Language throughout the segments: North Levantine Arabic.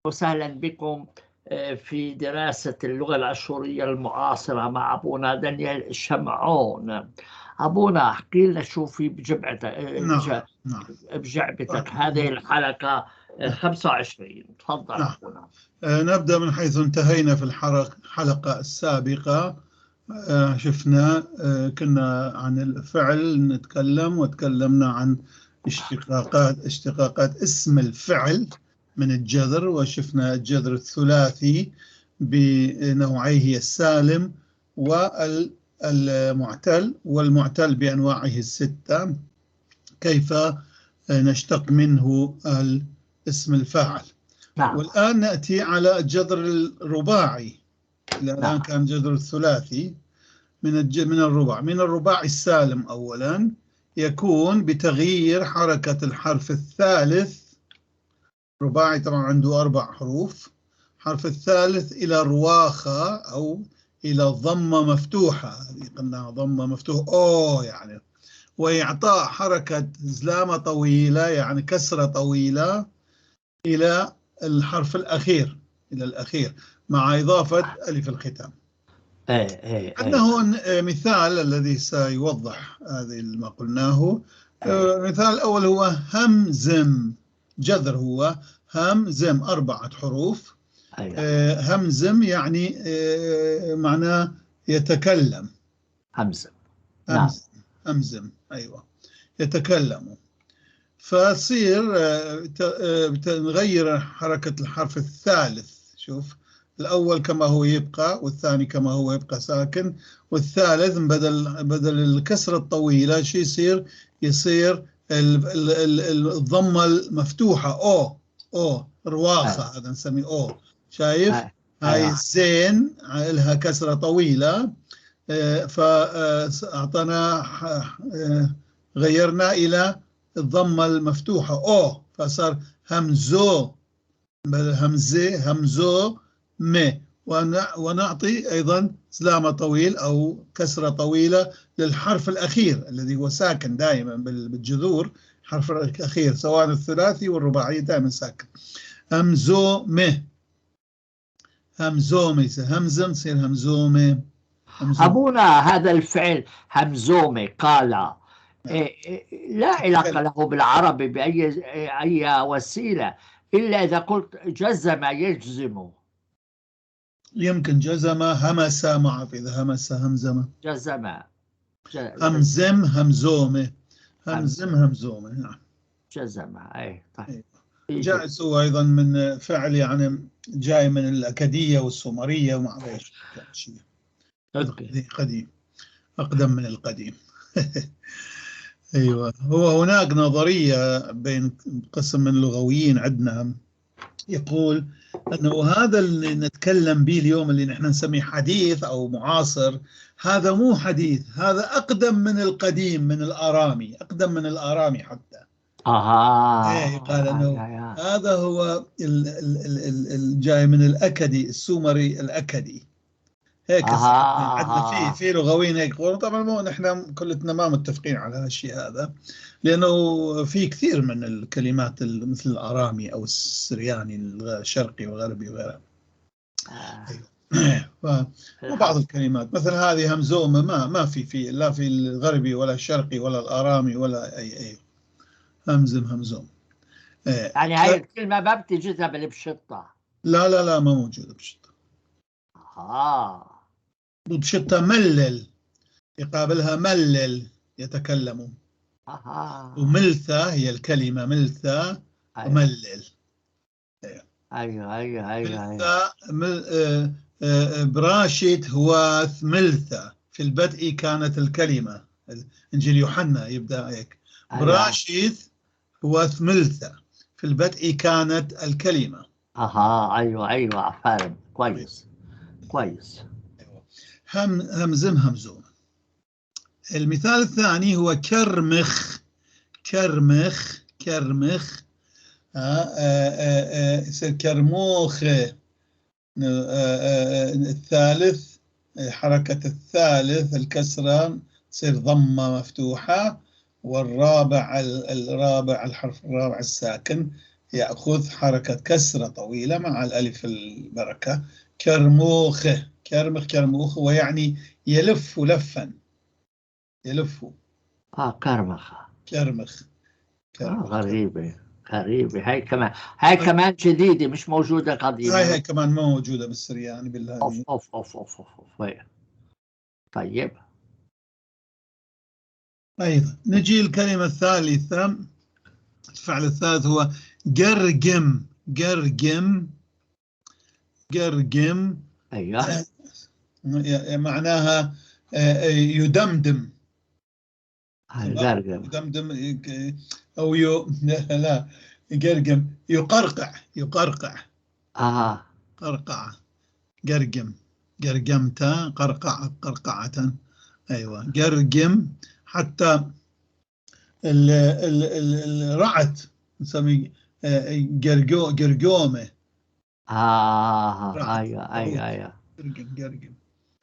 وسهلا بكم في دراسة اللغة الأشورية المعاصرة مع أبونا دانيال شمعون. أبونا، احكي لنا شو في بجبعتك. نعم نعم. بجعبتك هذه الحلقة 25. تفضل. أبونا. نبدأ من حيث انتهينا في الحلقة السابقة. شفنا، كنا عن الفعل نتكلم، وتكلمنا عن اشتقاقات اسم الفعل من الجذر، وشفنا الجذر الثلاثي بنوعيه السالم والمعتل، والمعتل بأنواعه الستة، كيف نشتق منه اسم الفاعل. والآن نأتي على الجذر الرباعي. الآن كان جذر الثلاثي من الرباع. من الرباعي السالم أولا يكون بتغيير حركة الحرف الثالث. رباعي طبعا عنده 4 حروف. حرف الثالث إلى رواخة أو إلى ضمة مفتوحة، هذه قلنا ضمة مفتوحة أو يعني، وإعطاء حركة زلامة طويلة يعني كسرة طويلة إلى الحرف الأخير، إلى الأخير مع إضافة ألف الختام. عندنا هون مثال الذي سيوضح هذه ما قلناه. المثال الأول هو همزم، جذر هو همزم 4 حروف. همزم يعني معناه يتكلم. همزم. همزم. همزم، أيوة، يتكلم. فصير نغير حركة الحرف الثالث. شوف الأول كما هو يبقى، والثاني كما هو يبقى ساكن، والثالث بدل الكسرة الطويلة شو يصير؟ يصير الضمة المفتوحة أو رواخة، هذا نسميه أو. شايف؟ هاي الزين لها كسرة طويلة، فأعطانا غيرنا إلى الضمة المفتوحة أو، فصار همزو بدل همزة، همزو م. ونعطي أيضا زلامة طويل أو كسرة طويلة للحرف الأخير الذي هو ساكن دائما بالجذور، حرف الأخير سواء الثلاثي والرباعي دائما ساكن. همزو م، همزومة، همزم تصير همزومة. همزومة. أبونا هذا الفعل همزومة قال، لا علاقة له بالعربي بأي وسيلة، إلا إذا قلت جزم يجزم. يمكن جزم، همس، ما أعرف إذا همس همزمة. جزم. همزم، همزومة. همزم، همزومة، نعم. جزم، أي، طيب. أيوة. جائز هو أيضا من فعل جاي من الأكدية والسومرية وما أعرف إيش شيء. قديم، أقدم من القديم. أيوة. هو هناك نظرية بين قسم من اللغويين عندنا يقول أنه هذا اللي نتكلم به اليوم اللي نحن نسميه حديث أو معاصر، هذا مو حديث، هذا أقدم من القديم، من الآرامي، أقدم من الآرامي حتى. إيه، قال أنه هذا هو الجاي من الأكدي، السومري الأكدي. هيك عندنا في لغويين هيك يقولون. طبعا مو نحن كلنا ما متفقين على هالشيء هذا، لأنه في كثير من الكلمات مثل الآرامي أو السرياني الشرقي والغربي وغيرها. أيوة. وبعض الكلمات مثل هذه همزومة ما في لا في الغربي ولا الشرقي ولا الآرامي ولا أي همزم همزوم. يعني هاي الكلمة ما بتجدها بالبشطة. لا لا لا، ما موجودة بشطة. بشطة ملل، يقابلها ملل يتكلم. وملثة هي الكلمة، ملثة. وملل. أيوة. أيوة، أيوة، أيوة. ملثة، براشد هواث ملثة، في البدء كانت الكلمة، إنجيل يوحنا يبدأ هيك. براشد هواث ملثة، في البدء كانت الكلمة. أيوة، أيوة، فاهم. كويس، كويس. همزم همزوم. المثال الثاني هو كرمخ، كرمخ، كرمخ. يصير كرموخ. الثالث، حركة الثالث الكسرة تصير ضمة مفتوحة، والرابع الرابع الحرف الرابع الساكن يأخذ حركة كسرة طويلة مع الألف البركة. كرموخة، كرمخ كرموخ، ويعني يلف لفا، يلف. كرمخ. كرمخ. غريبة غريبة هاي كمان، هاي كمان جديدة مش موجودة قديمة. هاي كمان ما موجودة بالسرياني بالله. أوف أوف أوف أوف أوف, أوف. طيب أيضا نجي الكلمة الثالثة، الفعل الثالث هو جرجم. جرجم، جرجم. أيوه، معناها يدمدم. جرجم يدمدم أو لا جرجم يقرقع، يقرقع. قرقع، جرجم، جرجمت، قرقع، قرقعة. أيوة جرجم. حتى الرعد نسميه جرجومة. أيوة أيوة أيوة. جرجم جرجم.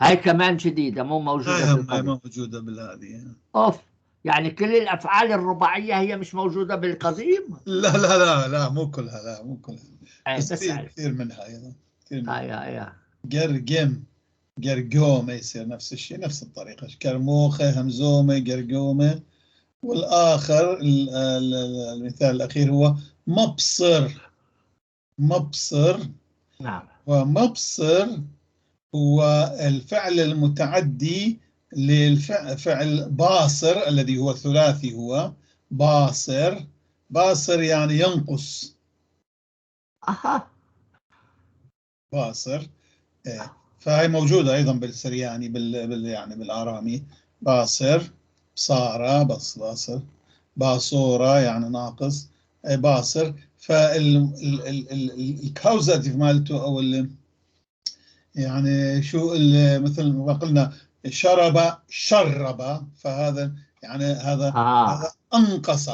هاي كمان جديدة مو موجودة. هاي موجودة بالهذه. أوف، يعني كل الأفعال الرباعية هي مش موجودة بالقديم؟ لا لا لا لا، مو كلها، لا مو كلها، بس كثير منها أيضا. كثير منها. أيوة أيوة. جرجم، جرجومة يصير نفس الشيء، نفس الطريقة. كرموخة، همزومة، جرجومة. والآخر المثال الأخير هو مبصر. مبصر. نعم. ومبصر هو الفعل المتعدي للفعل باصر الذي هو ثلاثي، هو باصر. باصر يعني ينقص. باصر. فهي موجودة أيضا بالسرياني يعني بالآرامي. باصر، صارة، بس باصر، باصورة يعني ناقص، باصر. فال causative مالته أو يعني شو مثل ما قلنا شرب، شرب، فهذا يعني هذا هذا أنقص،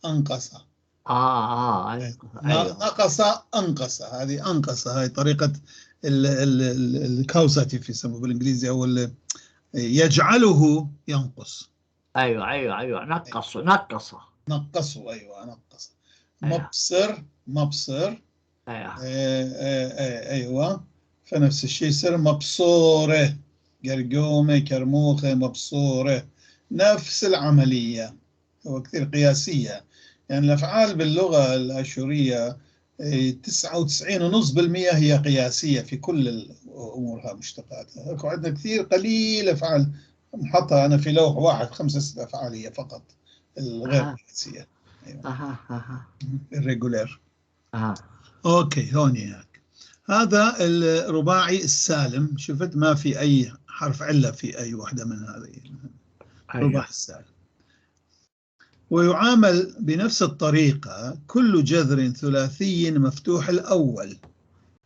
أنقص. أيوه. نقص، أنقص، هذه أنقص، هاي طريقة ال causative يسموه بالإنجليزي، أو يجعله ينقص. أيوه أيوه أيوه، نقص، نقص، نقصه. أيوه نقص. مبصر، مبصر. أيوه. أيوه. فنفس الشيء يصير مبصورة، قرقومة، كرموخة، مبصورة، نفس العملية. هو كثير قياسية، يعني الأفعال باللغة الآشورية 99.5% هي قياسية في كل أمورها مشتقاتها. عندنا كثير قليل أفعال محطة أنا في لوح واحد 5 6 أفعال هي فقط الغير قياسية. أيوة. Irregular. Okay، هون هيك هذا الرباعي السالم. شفت ما في أي حرف علة في أي واحدة من هذه. الرباعي السالم. ويعامل بنفس الطريقة كل جذر ثلاثي مفتوح الأول،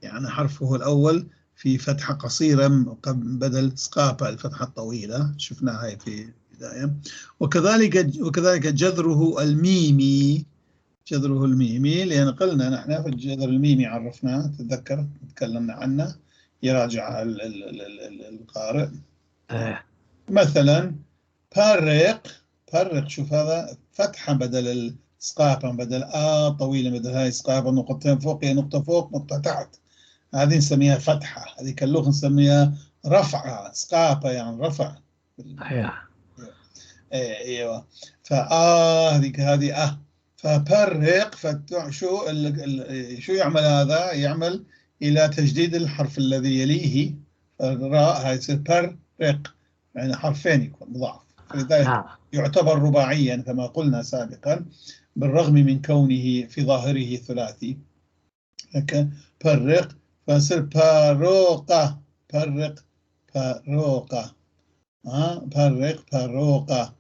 يعني حرفه الأول في فتحة قصيرة بدل سقابة الفتحة الطويلة، شفناها هاي في البداية. وكذلك جذره الميمي، جذره الميمي، لأن قلنا نحن في الجذر الميمي عرفناه، تتذكر تكلمنا عنه، يراجع القارئ. مثلا بارق، فرق، شوف هذا فتحة بدل السقافة، بدل طويلة، بدل هاي سقافة نقطتين فوق، هي نقطة فوق نقطة تحت، هذه نسميها فتحة، هذه كاللغة نسميها رفعة، سقافة يعني رفع. ايوه ايوه. فآ هذيك هذه ففرق. شو شو يعمل هذا؟ يعمل إلى تجديد الحرف الذي يليه، الراء هاي تصير برق، يعني حرفين يكون مضاعف، فلذلك يعتبر رباعيا كما قلنا سابقا، بالرغم من كونه في ظاهره ثلاثي. فرق، فيصير باروقة، فرق باروقة، فرق باروقة،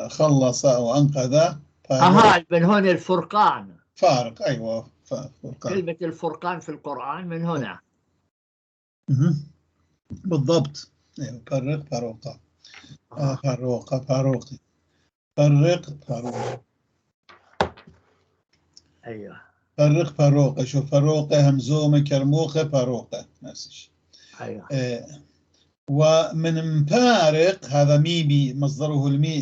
خلص أو أنقذ. من هون الفرقان، فارق. أيوة فرقان، كلمة الفرقان في القرآن من هنا. بالضبط. أيوة فرق باروقة، فاروقة، فاروقي، فرق فاروق. أيوة فرق فاروقة. شوف فاروقة، همزومة، كرموخة، فاروقة، نفس الشيء. أيوة. ومن مفارق، هذا ميمي، مصدره المي،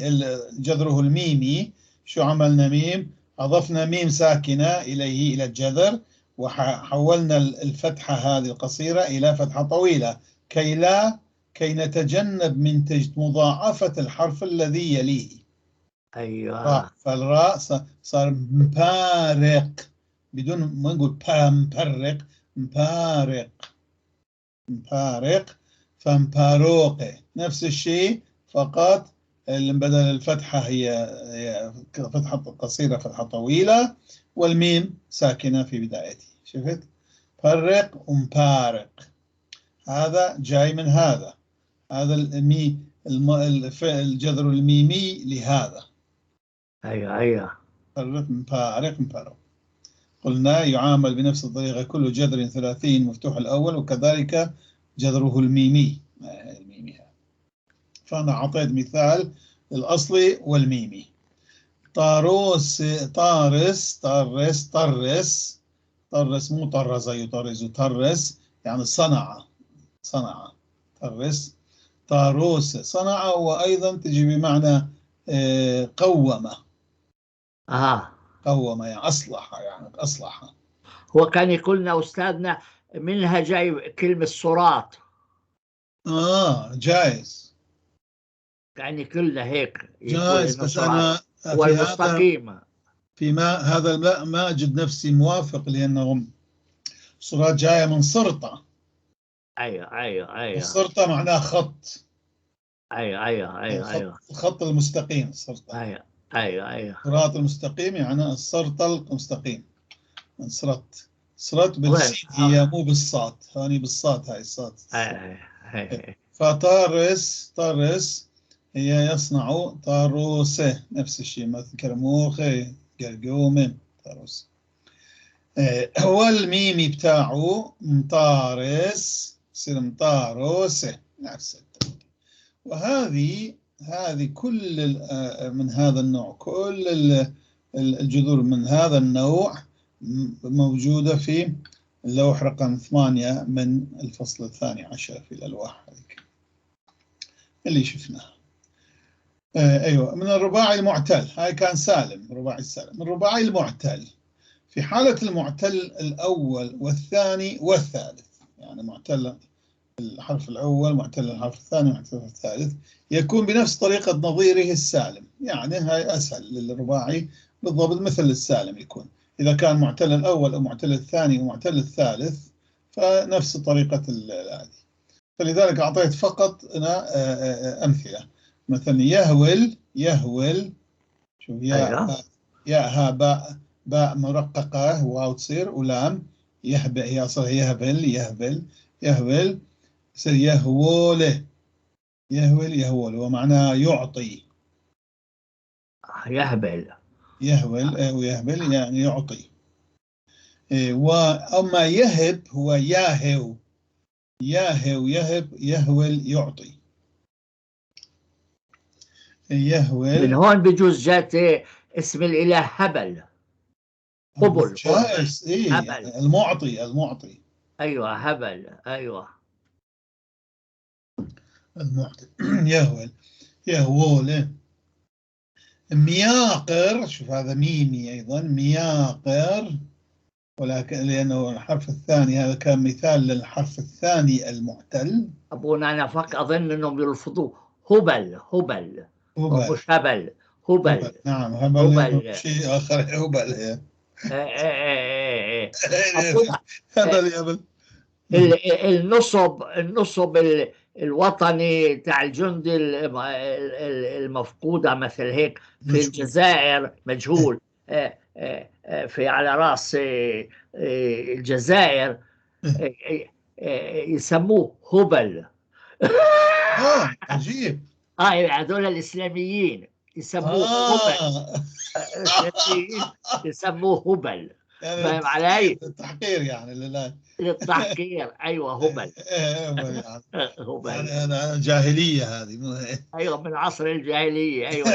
جذره الميمي. شو عملنا ميم؟ أضفنا ميم ساكنة إليه، إلى الجذر، وحولنا الفتحة هذه القصيرة إلى فتحة طويلة كي نتجنب من مضاعفة الحرف الذي يليه. أيوة. فالراء صار مبارق، بدون ما نقول مبرق، مبارق، مبارق، فمباروقة نفس الشيء، فقط اللي بدل الفتحة هي فتحة قصيرة فتحة طويلة، والميم ساكنة في بدايته. شفت؟ فرق ومبارق، هذا جاي من هذا، هذا الجذر الميمي لهذا. أيوة أيوة. فرق مبارق مبارق. قلنا يعامل بنفس الطريقة كل جذر ثلاثي مفتوح الأول، وكذلك جذره الميمي، الميمي هذا. فأنا أعطيت مثال الأصلي والميمي. طاروس، طارس، طرس، طرس، طرس مو طرز يطرز، طرس يعني صنع، صنع، طرس، طاروس صنع، وأيضا تجي بمعنى قوم. قوم يعني أصلح، يعني أصلح. هو كان يقول لنا أستاذنا منها جاي كلمة صراط. جايز. يعني كلنا هيك جايز، بس أنا هو المستقيم في ما هذا لا ما أجد نفسي موافق، لأنه صراط جاية من سرطة. أيوه أيوه أيوه. السرطة معناها خط. أيوه أيوه أيوه أيوه. الخط المستقيم، السرطة. أيوه أيوه أيوه. صراط المستقيم يعني السرطة المستقيم. صرت، صرت بالسين هي مو بالصاد، ثاني بالصاد، هاي الصاد. أيوه أيوه. فطارس، طارس هي يصنع طاروسة، نفس الشيء مثل كرموخة، قرقومة، طاروس. هو الميمي بتاعه مطارس، يصير مطاروسة، نفس الترتيب. وهذه كل من هذا النوع، كل الجذور من هذا النوع موجودة في اللوح رقم 8 من الفصل 12 في الألواح هذيك اللي شفناها. أيوة، من الرباعي المعتل، هاي كان سالم، رباعي السالم. من الرباعي المعتل في حالة المعتل الأول والثاني والثالث، يعني معتل الحرف الأول، معتل الحرف الثاني، معتل الحرف الثالث، يكون بنفس طريقة نظيره السالم. يعني هاي أسهل للرباعي بالضبط مثل السالم يكون، إذا كان معتل الأول أو معتل الثاني ومعتل الثالث فنفس طريقة هذه. فلذلك أعطيت فقط أنا أمثلة. مثلا يهول، يهول، شوف يا يا ها باء، باء مرققة واو تصير ولام، يهبل، هي أصلا يهبل، يهبل، يهبل، يصير يهوله، يهول، يهول، ومعناه يعطي. يهبل، يهول ويهبل يعني يعطي. وأما يهب هو ياهو، ياهو، يهب، يهول، يعطي، يهول. من هون بجوز جات اسم الإله هبل، هبل، جائز، إيه، هبل. المعطي، المعطي، أيوة هبل، أيوة المعطي. يهول، يهول. مياقر، شوف هذا ميمي أيضا، مياقر، ولكن لأنه الحرف الثاني هذا كان مثال للحرف الثاني المعتل. أبونا أنا فقط أظن أنهم يلفظوه هبل، هبل، هبل، مش هبل، هبل. نعم هبل، هبل شيء آخر، هبل. هبل، هبل. النصب، النصب الوطني تاع الجندي المفقودة مثل هيك في الجزائر، مجهول، في على راس الجزائر يسموه هبل. عجيب. هذول الإسلاميين يسموه هبل. الإسلاميين يسموه هبل. يعني فاهم علي؟ للتحقير، يعني لله، للتحقير، ايوه هبل. هبل يعني انا جاهليه هذه. ايوه من عصر الجاهليه، ايوه.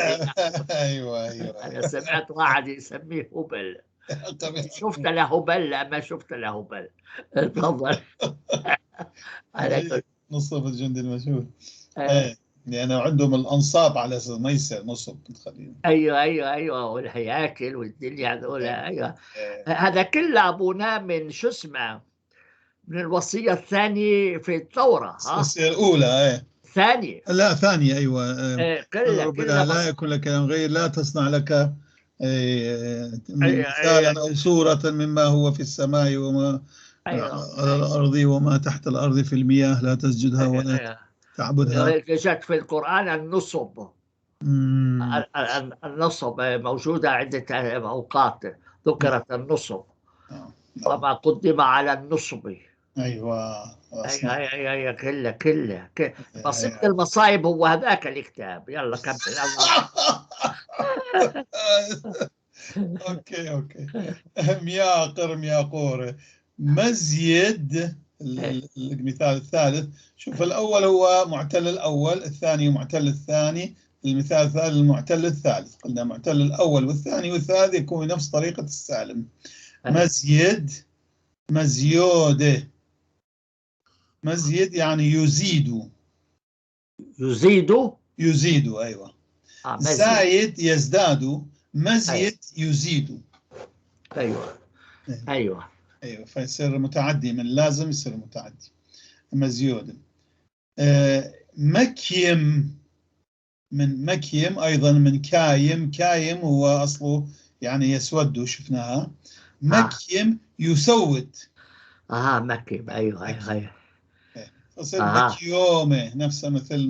ايوه ايوه. انا سمعت واحد يسميه هبل. شفت له هبل؟ لا ما شفت له هبل. تفضل. نصف الجندي المجهول. لأنه عندهم الأنصاب على أساس ما يصير نصب تخليهم. ايوه ايوه ايوه، والهياكل والدنيا هذول. ايوه هذا كله ابونا من شو اسمه، من الوصية الثانية في التوراة. ها الوصية الأولى. ايه ثانية، لا ثانية، أيوة. كلها ربنا لا يكون لك غير، لا تصنع لك مثالا أو صورة مما هو في السماء وما على الأرض وما تحت الأرض في المياه، لا تسجدها ولا تعبدها. جت في القرآن النصب. النصب موجودة عدة أوقات، ذكرت النصب وما قدم على النصب. ايوه ايوه ايوه ايوه كلها كلها مصيبة المصايب هو هذاك الكتاب. يلا كمل يلا. okay okay. مياقر مياقور مزيد. المثال الثالث، شوف الاول هو معتل الاول، الثاني معتل الثاني، المثال الثالث المعتل الثالث. قلنا معتل الاول والثاني والثالث يكون بنفس طريقة السالم. مزيد مزيودة. مزيد يعني يزيد. يزيد يزيد أيوة. زايد يزداد، مزيد يزيد. أيوة أيوة أيوة، فيصير متعدي، من لازم يصير متعدي. مزيود. مكيم، من مكيم أيضا من كايم. كايم هو أصله يعني يسود، شفناها. مكيم يسود. مكيم أيوة أيوة أيوة. تصير مكيومة، نفسها مثل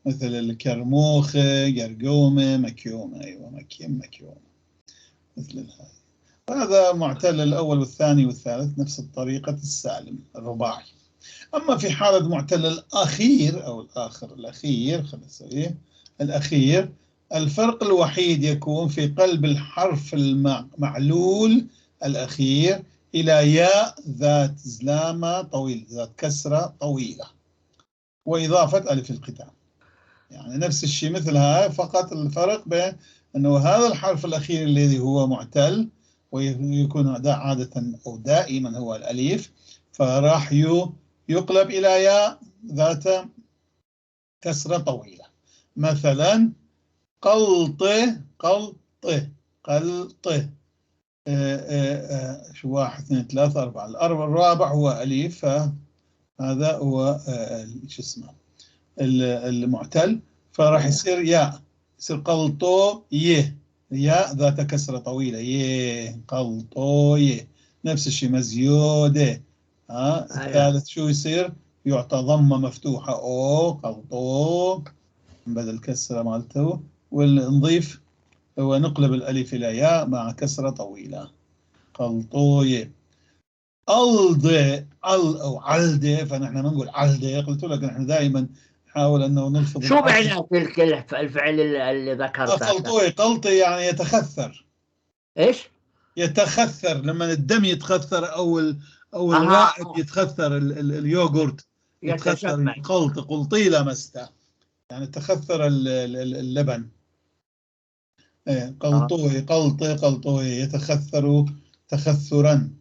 مثل الكرموخة، قرقومة، مكيومة. أيوة مكيم مكيومة مثل هذا. هذا معتل الأول والثاني والثالث نفس الطريقة السالم الرباعي. أما في حالة معتل الأخير أو الآخر الأخير، خلينا نسويه الأخير، الفرق الوحيد يكون في قلب الحرف المعلول الأخير إلى ياء ذات زلامة طويلة، ذات كسرة طويلة، وإضافة ألف الختام. يعني نفس الشيء مثلها، فقط الفرق بين أنه هذا الحرف الأخير الذي هو معتل ويكون عادة أو دائما هو الأليف، فراح يقلب إلى ياء ذات كسرة طويلة. مثلا قلط قلط قلط، شو 1 2 3 4، الرابع هو أليف، فهذا هو شو اسمه المعتل، فراح يصير ياء، يصير قلطو يه، ياء ذات كسرة طويلة، يه قلطو يه. نفس الشيء مزيودة. الثالث شو يصير؟ يعطى ضمة مفتوحة أو قلطو بدل كسرة مالته، ونضيف ونقلب الألف إلى ياء مع كسرة طويلة، قلطوية. ألضي أل أو علدة، فنحن ما نقول علدة، قلت لك نحن دائما نحاول أنه نلفظ. شو معنى تلك الفعل اللي ذكرته؟ قلطوي قلطي يعني يتخثر. إيش؟ يتخثر، لما الدم يتخثر أو أو الرائب يتخثر، اليوغورت يتخثر، قلط قلطي لمسته، يعني تخثر اللبن. قلطوي قلطي قلطوي يتخثر تخثرا.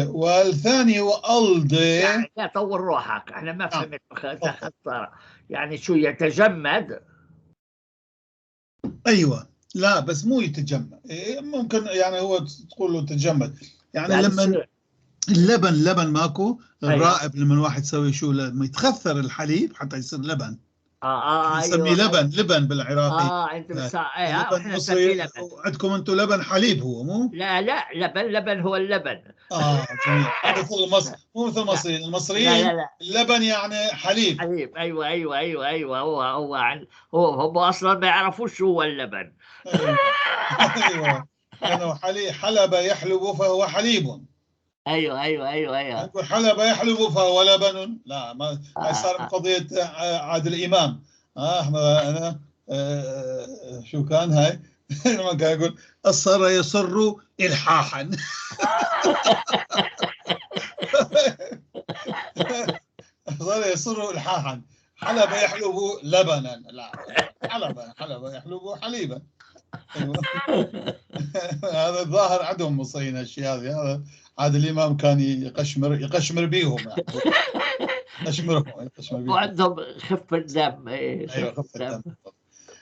والثاني هو ألضي. يعني لا طور روحك، احنا ما فهمت تخثر يعني شو، يتجمد؟ ايوه لا بس مو يتجمد، ممكن يعني هو تقول له تجمد يعني لما اللبن لبن ماكو الرائب، لما الواحد يسوي شو لما يتخثر الحليب حتى يصير لبن. نسميه أيوة. لبن، لبن بالعراقي. انتم لبن مصري، لبن. عندكم انتم لبن حليب هو مو؟ لا لا، لبن لبن هو اللبن. جميل. مثل مصر، مو مثل المصريين، المصريين لا لا لا. اللبن يعني حليب. حليب ايوه ايوه ايوه ايوه، هو هو عن هو هم اصلا ما يعرفوش شو هو اللبن. ايوه ايوه، لانه حليب، حلب يحلب فهو حليب. ايوه ايوه ايوه ايوه، حلب يحلب فهو لبن. لا ما هاي صار قضية عادل امام. احنا انا شو كان هاي لما كان يقول اصر يصر الحاحا. اصر يصر الحاحا، حلب يحلب لبنا، لا حلب حلب يحلب حليبا. هذا الظاهر عندهم مصريين الشيء هذا. هذا عادل الامام كان يقشمر بيهم يعني. قشمرهم، قشمر بيهم. وعندهم خفة دم، إيه، ايوه، خفة خفة دم. دم.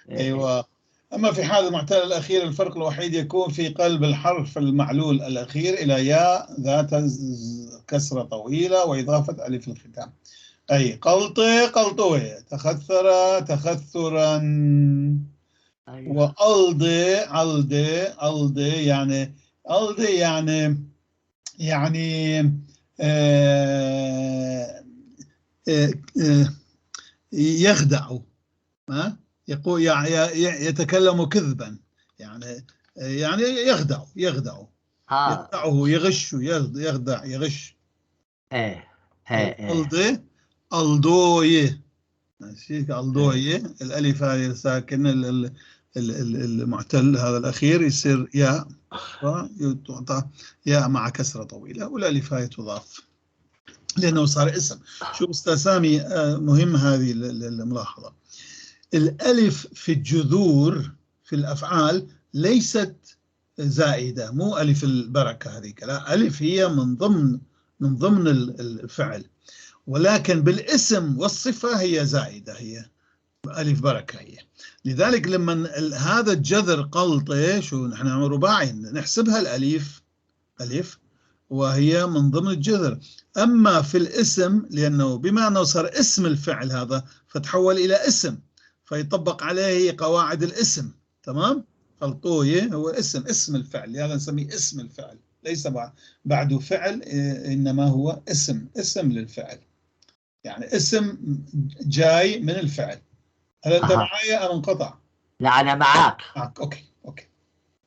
إيه. ايوه. اما في حال المعتل الاخير الفرق الوحيد يكون في قلب الحرف المعلول الاخير الى ياء ذات كسرة طويلة واضافة الف الختام. اي قلطي قلطوي، تخثر تخثرا. أيوة. وألضي ألضي ألضي، يعني ألضي يعني آه آه آه يخدع، ما يقول يتكلم كذبا، يعني يخدع، يخدع، يخدعه، يغش، يخدع، يغش. إيه إيه إيه. ألضي ألضوي، ماشي، ألضوي. الألف هذه الساكن المعتل هذا الأخير يصير ياء، تعطى ياء مع كسرة طويلة، والألف هاي تضاف لأنه صار اسم. شوف أستاذ سامي، مهم هذه الملاحظة. الألف في الجذور في الأفعال ليست زائدة، مو ألف البركة هذيك، لا، ألف هي من ضمن الفعل، ولكن بالاسم والصفة هي زائدة، هي ألف بركة هي. لذلك لما هذا الجذر قلطي، شو نحن رباعي نحسبها الألف ألف، وهي من ضمن الجذر. أما في الاسم لأنه بما أنه صار اسم الفعل هذا فتحول إلى اسم، فيطبق عليه قواعد الاسم. تمام؟ قلطوية هو اسم الفعل، لهذا نسميه اسم الفعل، ليس بعده فعل، إنما هو اسم للفعل، يعني اسم جاي من الفعل. هل أنت معي أم انقطع؟ لا، أنا معك. معك، okay.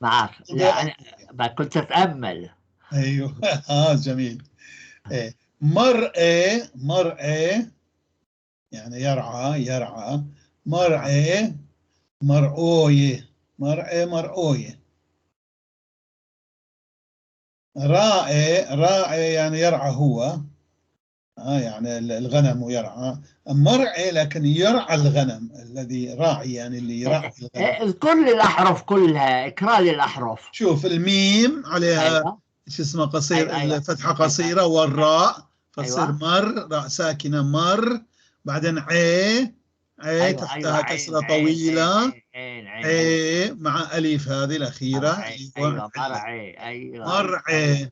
معك. لا، أنا ما كنت أتأمل. أيوه. جميل. إيه. مرعي، مرعي يعني يرعى، يرعى. مرعي مرعوية، مرعي مرعوية. راعي، راعي يعني يرعى هو، يعني الغنم يرعى. مرعي لكن يرعى الغنم، الذي راعي يعني اللي يرعي الغنم. اذكر لي الأحرف كلها، اقرأ لي الأحرف. شوف الميم عليها شو اسمه قصير، أيوة. الفتحة قصيرة، والراء فتصير مر، راء ساكنة مر، بعدين عي، عي تحتها كسرة طويلة. عين، عين، عين، أيوة. عي مع ألف هذه الأخيرة. مرعي. أيوة. أيوة، مرعي، أيوة. مرعي.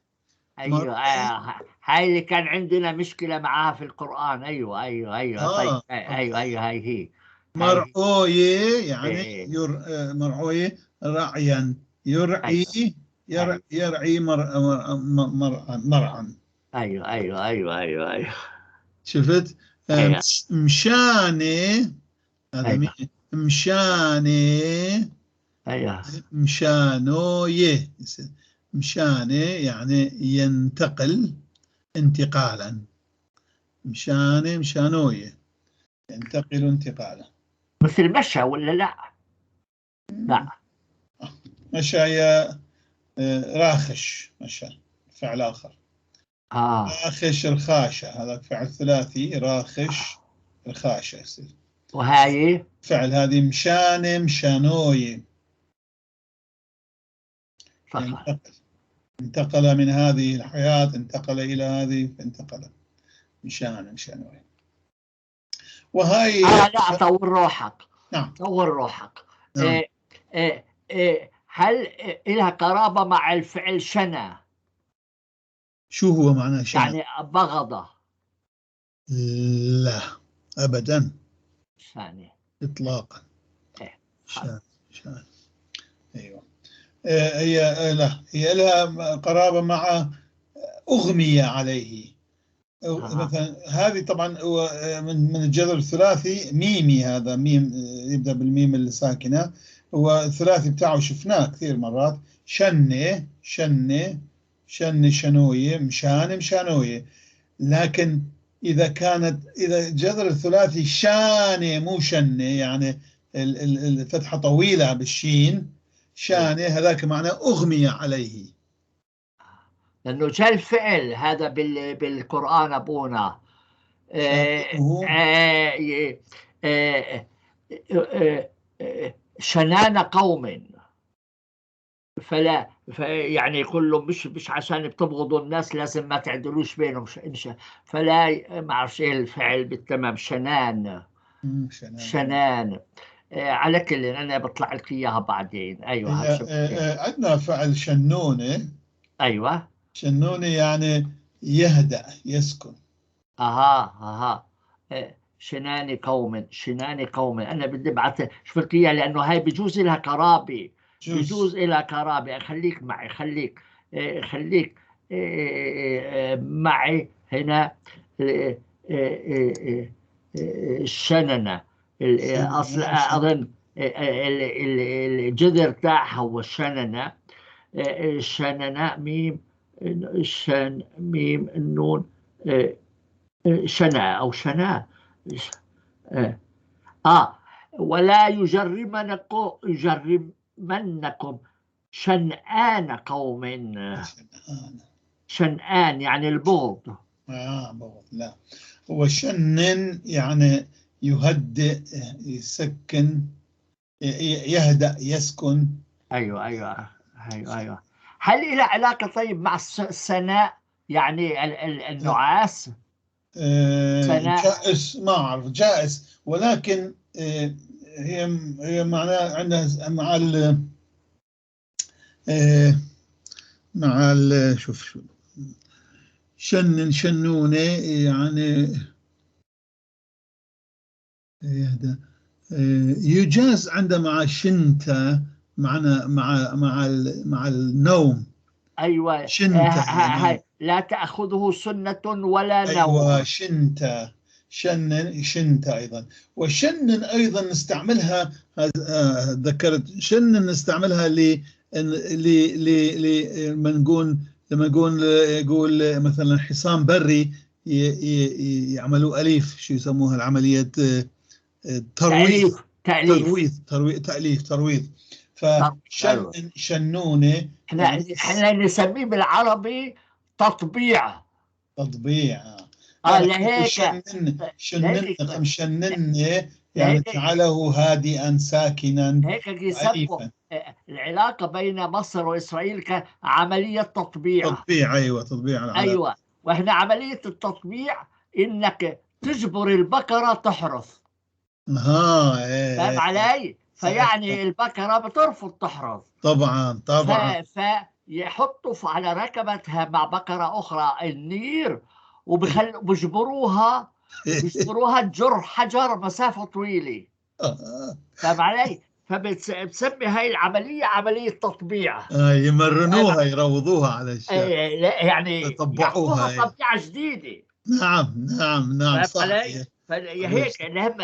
أيوة. مرعي. هاي اللي كان عندنا مشكلة معاها في القرآن. أيوة. طيب. أيوة، هاي هي، هاي هي. مرعوية يعني مرعوية رعيا، يرعي، يرعي مرعا، مرعا. أيوة. شفت؟ أيوة. مشاني هذا مين؟ مشاني. مشانوية، مشاني يعني ينتقل انتقالا، مشاني مشانوية ينتقل انتقالا. مثل مشى ولا لا؟ لا. مشى هي راخش، مشى فعل آخر. راخش رخاشة، هذا فعل ثلاثي، راخش رخاشة يصير. وهاي؟ فعل هذه مشاني مشانوي. تفضل. انتقل من هذه الحياة، انتقل إلى هذه، انتقل مشان مشانوي. وهاي لا، طور روحك. نعم. طور روحك. نعم. هل إلها قرابة مع الفعل شنا؟ شو هو معناه شنا؟ يعني بغضة. لا أبدا. ثانية. إطلاقا. إيه. شان، شان. أيوة. هي، لا، هي لها قرابة مع أغمي عليه. مثلا هذه طبعا هو، من الجذر الثلاثي ميمي، هذا ميم، يبدأ بالميم الساكنة، هو الثلاثي بتاعه شفناه كثير مرات، شنة، شنة، شنة، شنوية، مشان، مشانوية. لكن إذا جذر الثلاثي شانة مو شنة، يعني الفتحة طويلة بالشين، شانة، هذاك معناه أغمي عليه. لأنه جاء الفعل هذا بالقرآن أبونا. شنان قوم. فلا، يعني يقول له مش عشان بتبغضوا الناس لازم ما تعدلوش بينهم. فلا، ما اعرفش ايه الفعل بالتمام. شنان. شنان. شنان. على كل انا بطلع لك اياها بعدين. ايوه. عندنا فعل شنونة. ايوه، شنونة يعني يهدأ، يسكن. اها. شنان قوم، شنان قوم. انا بدي ابعث شوف لك اياها لانه هاي بجوز لها قرابه، بجوز لها قرابه. خليك معي، خليك، خليك معي هنا. الشننه اصل اظن الجذر تاعها هو الشننه. الشننه ميم شن ميم النون، شنا او شنا. ولا يجرمنكم، يجرمنكم شنآن قوم. شنآن يعني البغض. بغض. لا، هو شنن يعني يهدئ، يسكن، يهدأ، يسكن. ايوه ايوه ايوه ايوه. هل لها علاقة طيب مع السناء، يعني النعاس؟ سناء. جائز، ما أعرف، جائز، ولكن هي معناها عندها مع ال مع ال شوف شو شنن، شنونة يعني يهدى. يجاز عندها مع شنتة، معنا مع مع مع النوم. ايوه. شنتة يعني. لا تأخذه سنة ولا نوم. ايوه، شنتة، شنن، شنتة ايضا. وشنن ايضا نستعملها، ذكرت شنن نستعملها ل ل لما نقول، لما نقول يقول مثلا حصان بري يعملوا أليف، شو يسموها العملية، ترويض. تأليف. ترويض، ترويض، تأليف، ترويض. فشن، شنونة. احنا نسميه بالعربي تطبيع. تطبيع. لهيك شنن، شنن، شنن يعني جعله هادئا ساكنا. هيك يسموا العلاقة بين مصر وإسرائيل كعملية تطبيع. تطبيع، أيوة، تطبيع العلاقة. أيوة، وإحنا عملية التطبيع إنك تجبر البقرة تحرث. إيه. فاهم علي؟ فيعني البقرة بترفض تحرث. طبعا، طبعا. فيحطوا على ركبتها مع بقرة أخرى النير، وبجبروها، بيجبروها تجر حجر مسافة طويلة. فاهم علي؟ فبتسمي هاي العملية عملية تطبيع. يمرنوها، يروضوها على الشيء. لا، يعني يطبعوها. يعطوها طبيعة جديدة. نعم، نعم، نعم، فاهم صح. علي؟ هيك هم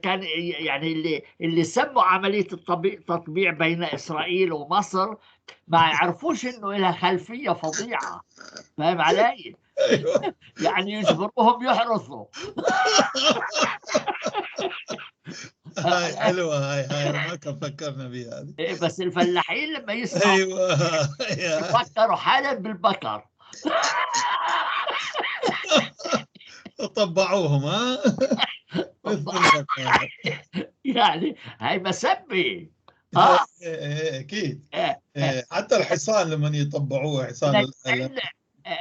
كان يعني اللي سموا عملية التطبيع بين إسرائيل ومصر ما يعرفوش إنه لها خلفية فظيعة. فاهم علي؟ أيوة. يعني يجبروهم يحرثوا. هاي حلوة، هاي ما كان فكرنا بها هذه. إيه، بس الفلاحين لما يسمعوا أيوة. يفكروا حالا بالبقر. طبعوهم، ها؟ مثل البقر. يعني هاي مسبي. إيه، أكيد. إيه، إيه، حتى الحصان لما يطبعوه، حصان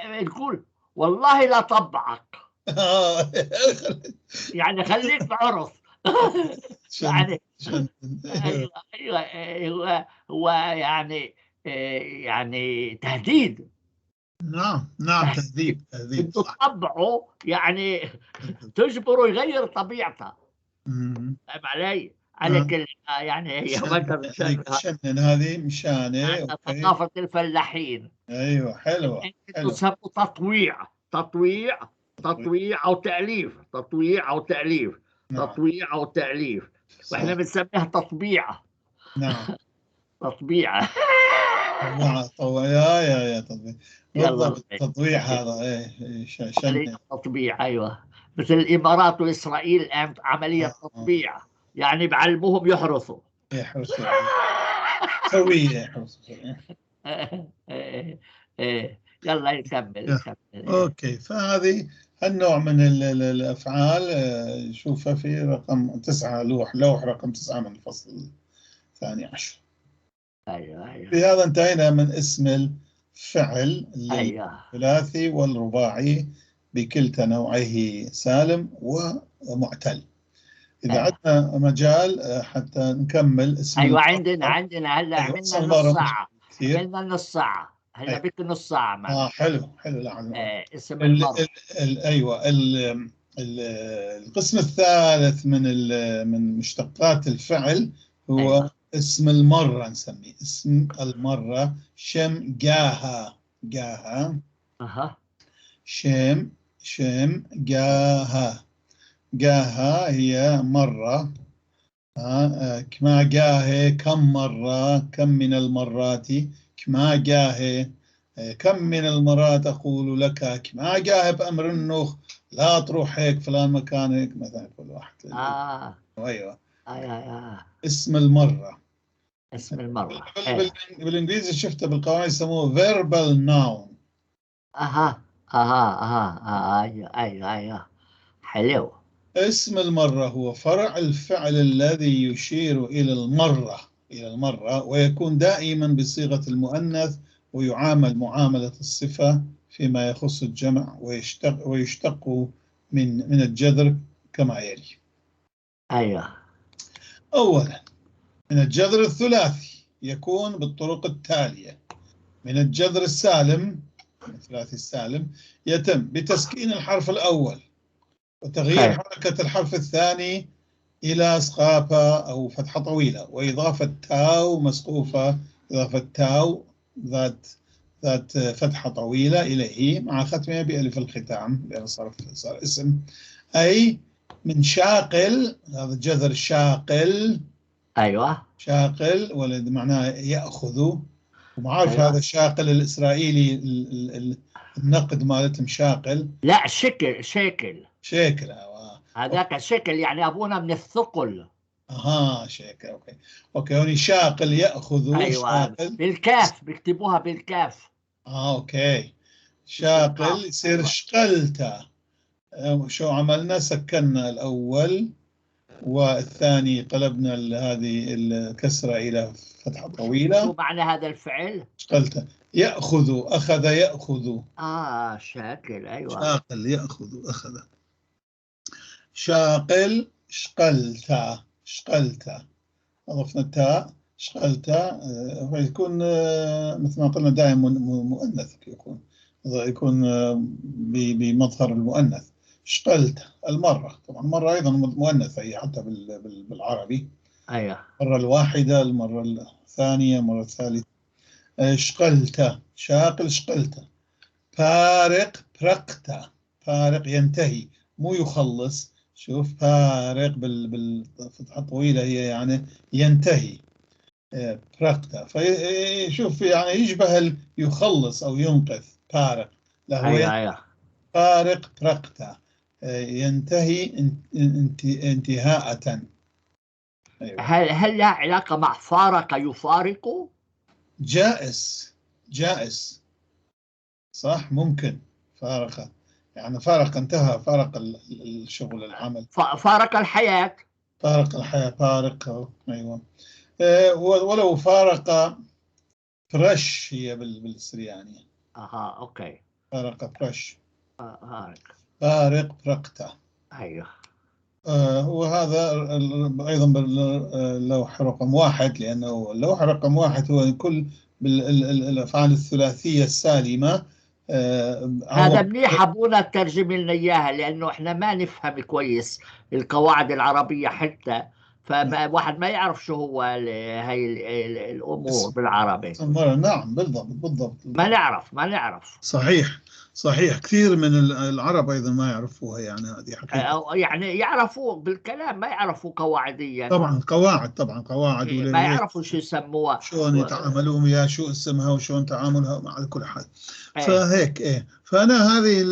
نقول والله لا طبعك. يعني خليك بعرف. يعني أيوة، أيوة، أيوة، هو يعني تهديد. نعم، نعم، تهذيب، تهذيب، بده صح. تطبعه، يعني تجبره يغير طبيعته. فاهم علي؟ على كل، يعني هي ما أنت بتشبه. شنن هذه مشانة، هذا أوكي. ثقافة الفلاحين. أيوة، حلوة، أنتوا حلوة. تسموا تطويع، تطويع، تطويع أو تأليف، تطويع أو تأليف، تطويع أو تأليف. وإحنا بنسميها تطبيع. تطبيع. طبعا، طبعا، يا، يا، يا، تطبيع. يلا. بالضبط، تطبيع هذا، إيه، إيه، شن. تطبيع، أيوة. مثل الإمارات وإسرائيل الآن عملية تطبيع، يعني بعلموهم يحرثوا. يحرثوا. سوية يحرثوا. يلا نكمل، نكمل. أوكي، فهذه النوع من الأفعال، شوفها في رقم 9، لوح رقم 9 من الفصل 12. ايوه ايوه. بهذا انتهينا من اسم الفعل الثلاثي والرباعي بكلتا نوعيه، سالم ومعتل. إذا عندنا مجال حتى نكمل اسم. أيوة عندنا هلا. عملنا نص ساعة، عملنا نص ساعة هلا. بك نص ساعة معنا. حلو حلو. لا. اسم المرة. أيوة، ال ال القسم الثالث من مشتقات الفعل هو اسم المرة، نسميه اسم المرة، شم جاها جاها. شم جاها جاها هي مرة. كما جاهي كم مرة، كم من المرات. كما جاهي كم من المرات أقول لك، كما جاهي بأمر النخ لا تروح هيك فلان مكان هيك مثلا كل واحد. أيوة. أيوة. اسم المرة. اسم المرة. بالإنجليزي شفته بالقوانين يسموه verbal noun. اها اها اها آه، ايوه، حلو. اسم المرة هو فرع الفعل الذي يشير إلى المرة ويكون دائما بصيغة المؤنث، ويعامل معاملة الصفة فيما يخص الجمع، ويشتق من الجذر كما يلي. أولا، من الجذر الثلاثي يكون بالطرق التالية: من الجذر السالم، الثلاثي السالم، يتم بتسكين الحرف الأول وتغيير حركة الحرف الثاني إلى سقافة أو فتحة طويلة، وإضافة تاو مسقوفة، إضافة تاو ذات فتحة طويلة إليه مع ختمها بألف الختام، لأنه صار اسم، أي من شاقل، هذا الجذر شاقل. شاقل ولد معناه يأخذ، ومعارف هذا الشاقل الإسرائيلي، النقد مالتهم شاقل. لا، شكل، شيكل. شيكل. هذاك شكل، يعني ابونا من الثقل. اها، شيكل، okay، هوني شاقل ياخذ. شاقل. بالكاف، بيكتبوها بالكاف. Okay، شاقل يصير شقلته. شو عملنا؟ سكننا الاول والثاني قلبنا هذه الكسرة الى فتحه طويله. شو معنى هذا الفعل؟ شقلته ياخذ، اخذ ياخذ. اه، شاكل، ايوه. شاقل ياخذ، اخذ، شاقل شقلتا، شقلتا اضفنا التاء، شقلتا يكون مثل ما قلنا دائما مؤنث، يكون بمظهر المؤنث. شقلت المرة، طبعا المرة أيضا مؤنثة هي حتى بالعربي. المرة الواحدة، المرة الثانية، المرة الثالثة. شقلت، شاقل شقلت. فارق برقت، فارق ينتهي، مو يخلص. شوف، فارق بالفتحة الطويلة هي يعني ينتهي. برقت، فشوف يعني يشبه يخلص أو ينقذ، فارق لا هو فارق برقت ينتهي انتهاءة. أيوة. هل لها علاقة مع فارق يفارق؟ جائز جائز، صح، ممكن فارق يعني فارق انتهى، فارق الشغل، العمل. فارق الحياة. فارق الحياة، فارق، أيوة. ولو فارق فرش هي بالسريانية. اها okay. فارق فرش. فارق. فارق برقته. وهذا أيضا باللوحة رقم 1، لأنه اللوحة رقم 1 هو كل الأفعال الثلاثية السالمة. هذا منيح أبونا ترجم لنا إياها، لأنه إحنا ما نفهم كويس القواعد العربية حتى، فما واحد ما يعرف شو هو هاي الأمور بالعربي. نعم، بالضبط بالضبط. ما نعرف، ما نعرف. صحيح، كثير من العرب أيضا ما يعرفوها، يعني هذه حقيقة. يعني يعرفوا بالكلام، ما يعرفوا قواعديا. طبعا قواعد، طبعا قواعد. إيه، ما يعرفوا شو يسموها. شلون يتعاملون ويا شو اسمها وشلون تعاملها مع كل حال. فهيك ايه، فأنا هذه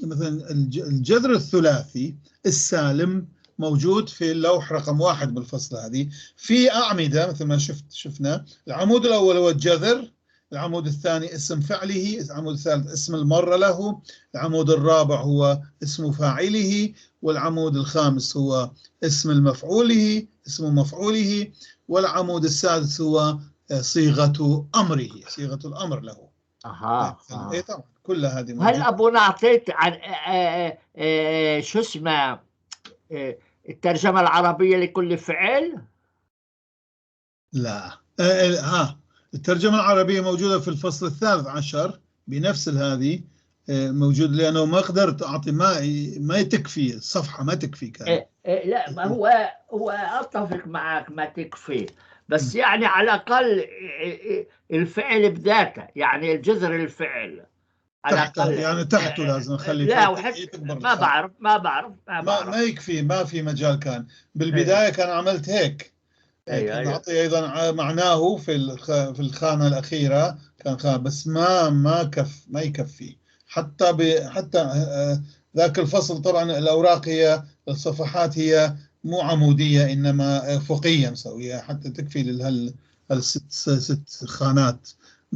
مثلا الجذر الثلاثي السالم موجود في اللوح رقم 1 بالفصل هذه في أعمدة مثل ما شفنا. العمود الأول هو الجذر، العمود الثاني اسم فعله، العمود الثالث اسم المرة له، العمود الرابع هو اسم فاعله، والعمود الخامس هو اسم المفعوله، اسم مفعوله، والعمود السادس هو صيغة أمره، صيغة الأمر له. اها. اي طبعا كل هذه هل موجودة. ابونا اعطيت عن شو اسمه الترجمة العربية لكل فعل؟ لا، الترجمة العربية موجودة في الفصل 13 بنفس هذه موجود، لأنه ما قدرت أعطي، ما تكفي الصفحة، ما تكفي كان. لا، ما هو اتفق معك ما تكفي، بس يعني على الاقل الفعل بذاته، يعني الجذر الفعل على تحت الاقل. يعني تحته لازم نخلي لا، فوق وحتى تكبر ما الخانة. بعرف ما بعرف ما ما بعرف. ما يكفي، ما في مجال. كان بالبداية كان عملت هيك، كان أعطي أيضا معناه في الخانة الأخيرة كان خانة، بس ما يكفي حتى ذاك الفصل. طبعا الأوراق هي الصفحات هي مو عمودية إنما أفقية مسوية حتى تكفي لهال ست خانات،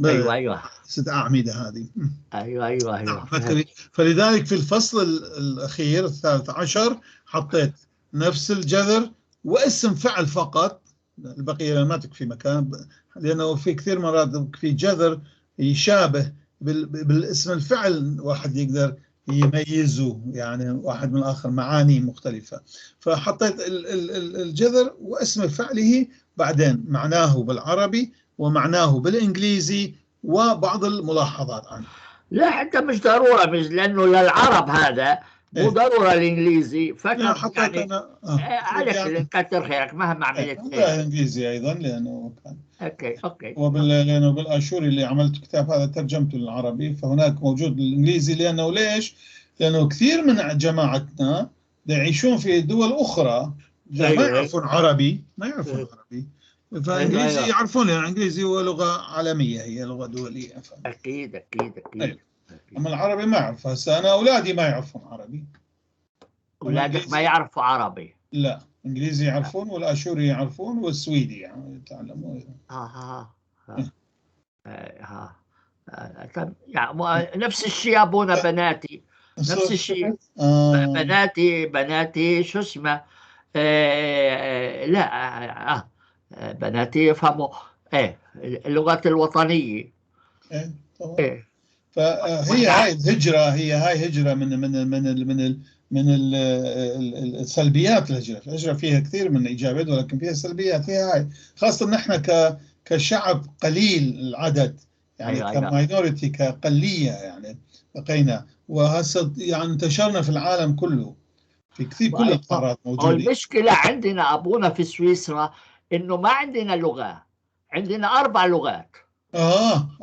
ايوه. ست أعمدة هذه. ايوه. نعم، ما تكفي. فلذلك في الفصل الأخير 13 حطيت نفس الجذر واسم فعل فقط، البقية ما تكفي مكان، لأنه في كثير مرات في جذر يشابه بالاسم الفعل، واحد يقدر يميزه يعني واحد من الآخر، معاني مختلفة. فحطيت الجذر واسم فعله، بعدين معناه بالعربي ومعناه بالإنجليزي وبعض الملاحظات عنه. لا، حتى مش ضرورة، مش لأنه للعرب هذا مو إيه. ضرورة الإنجليزي لا، فقط حطيت يعني. أنا على يعني كل كتر خيرك مهما عملت لا خير. إنجليزي أيضا لأنه كان okay. لأنه بالآشوري اللي عملت كتاب هذا ترجمته للعربي، فهناك موجود الإنجليزي. لأنه ليش؟ لأنه كثير من جماعتنا يعيشون في دول أخرى ما يعرفون عربي، ما يعرفون عربي، فإنجليزي يعرفون، لأن الإنجليزي هو لغة عالمية، هي لغة دولية. أكيد أكيد أكيد. أما العربي ما يعرف. هسه أنا أولادي ما يعرفون عربي. أولادك ما يعرفوا عربي؟ لا، إنجليزي يعرفون والآشوري يعرفون والسويدي يعني يتعلمون. طب يعني نفس الشيء أبونا، بناتي نفس الشيء. بناتي شو اسمه لا بناتي يفهموا اللغات الوطنية. إيه طبعا. إيه. فهي هاي الهجرة، هي هاي هجرة من من من من من السلبيات. الهجرة فيها كثير من الإيجابيات ولكن فيها سلبيات، هي هاي خاصة نحن كشعب قليل العدد يعني. أيوة. ك minority، كأقلية يعني بقينا، وهسه يعني انتشرنا في العالم كله، في كثير كل القارات موجودين. المشكلة عندنا أبونا في سويسرا إنه ما عندنا لغة، عندنا 4 لغات.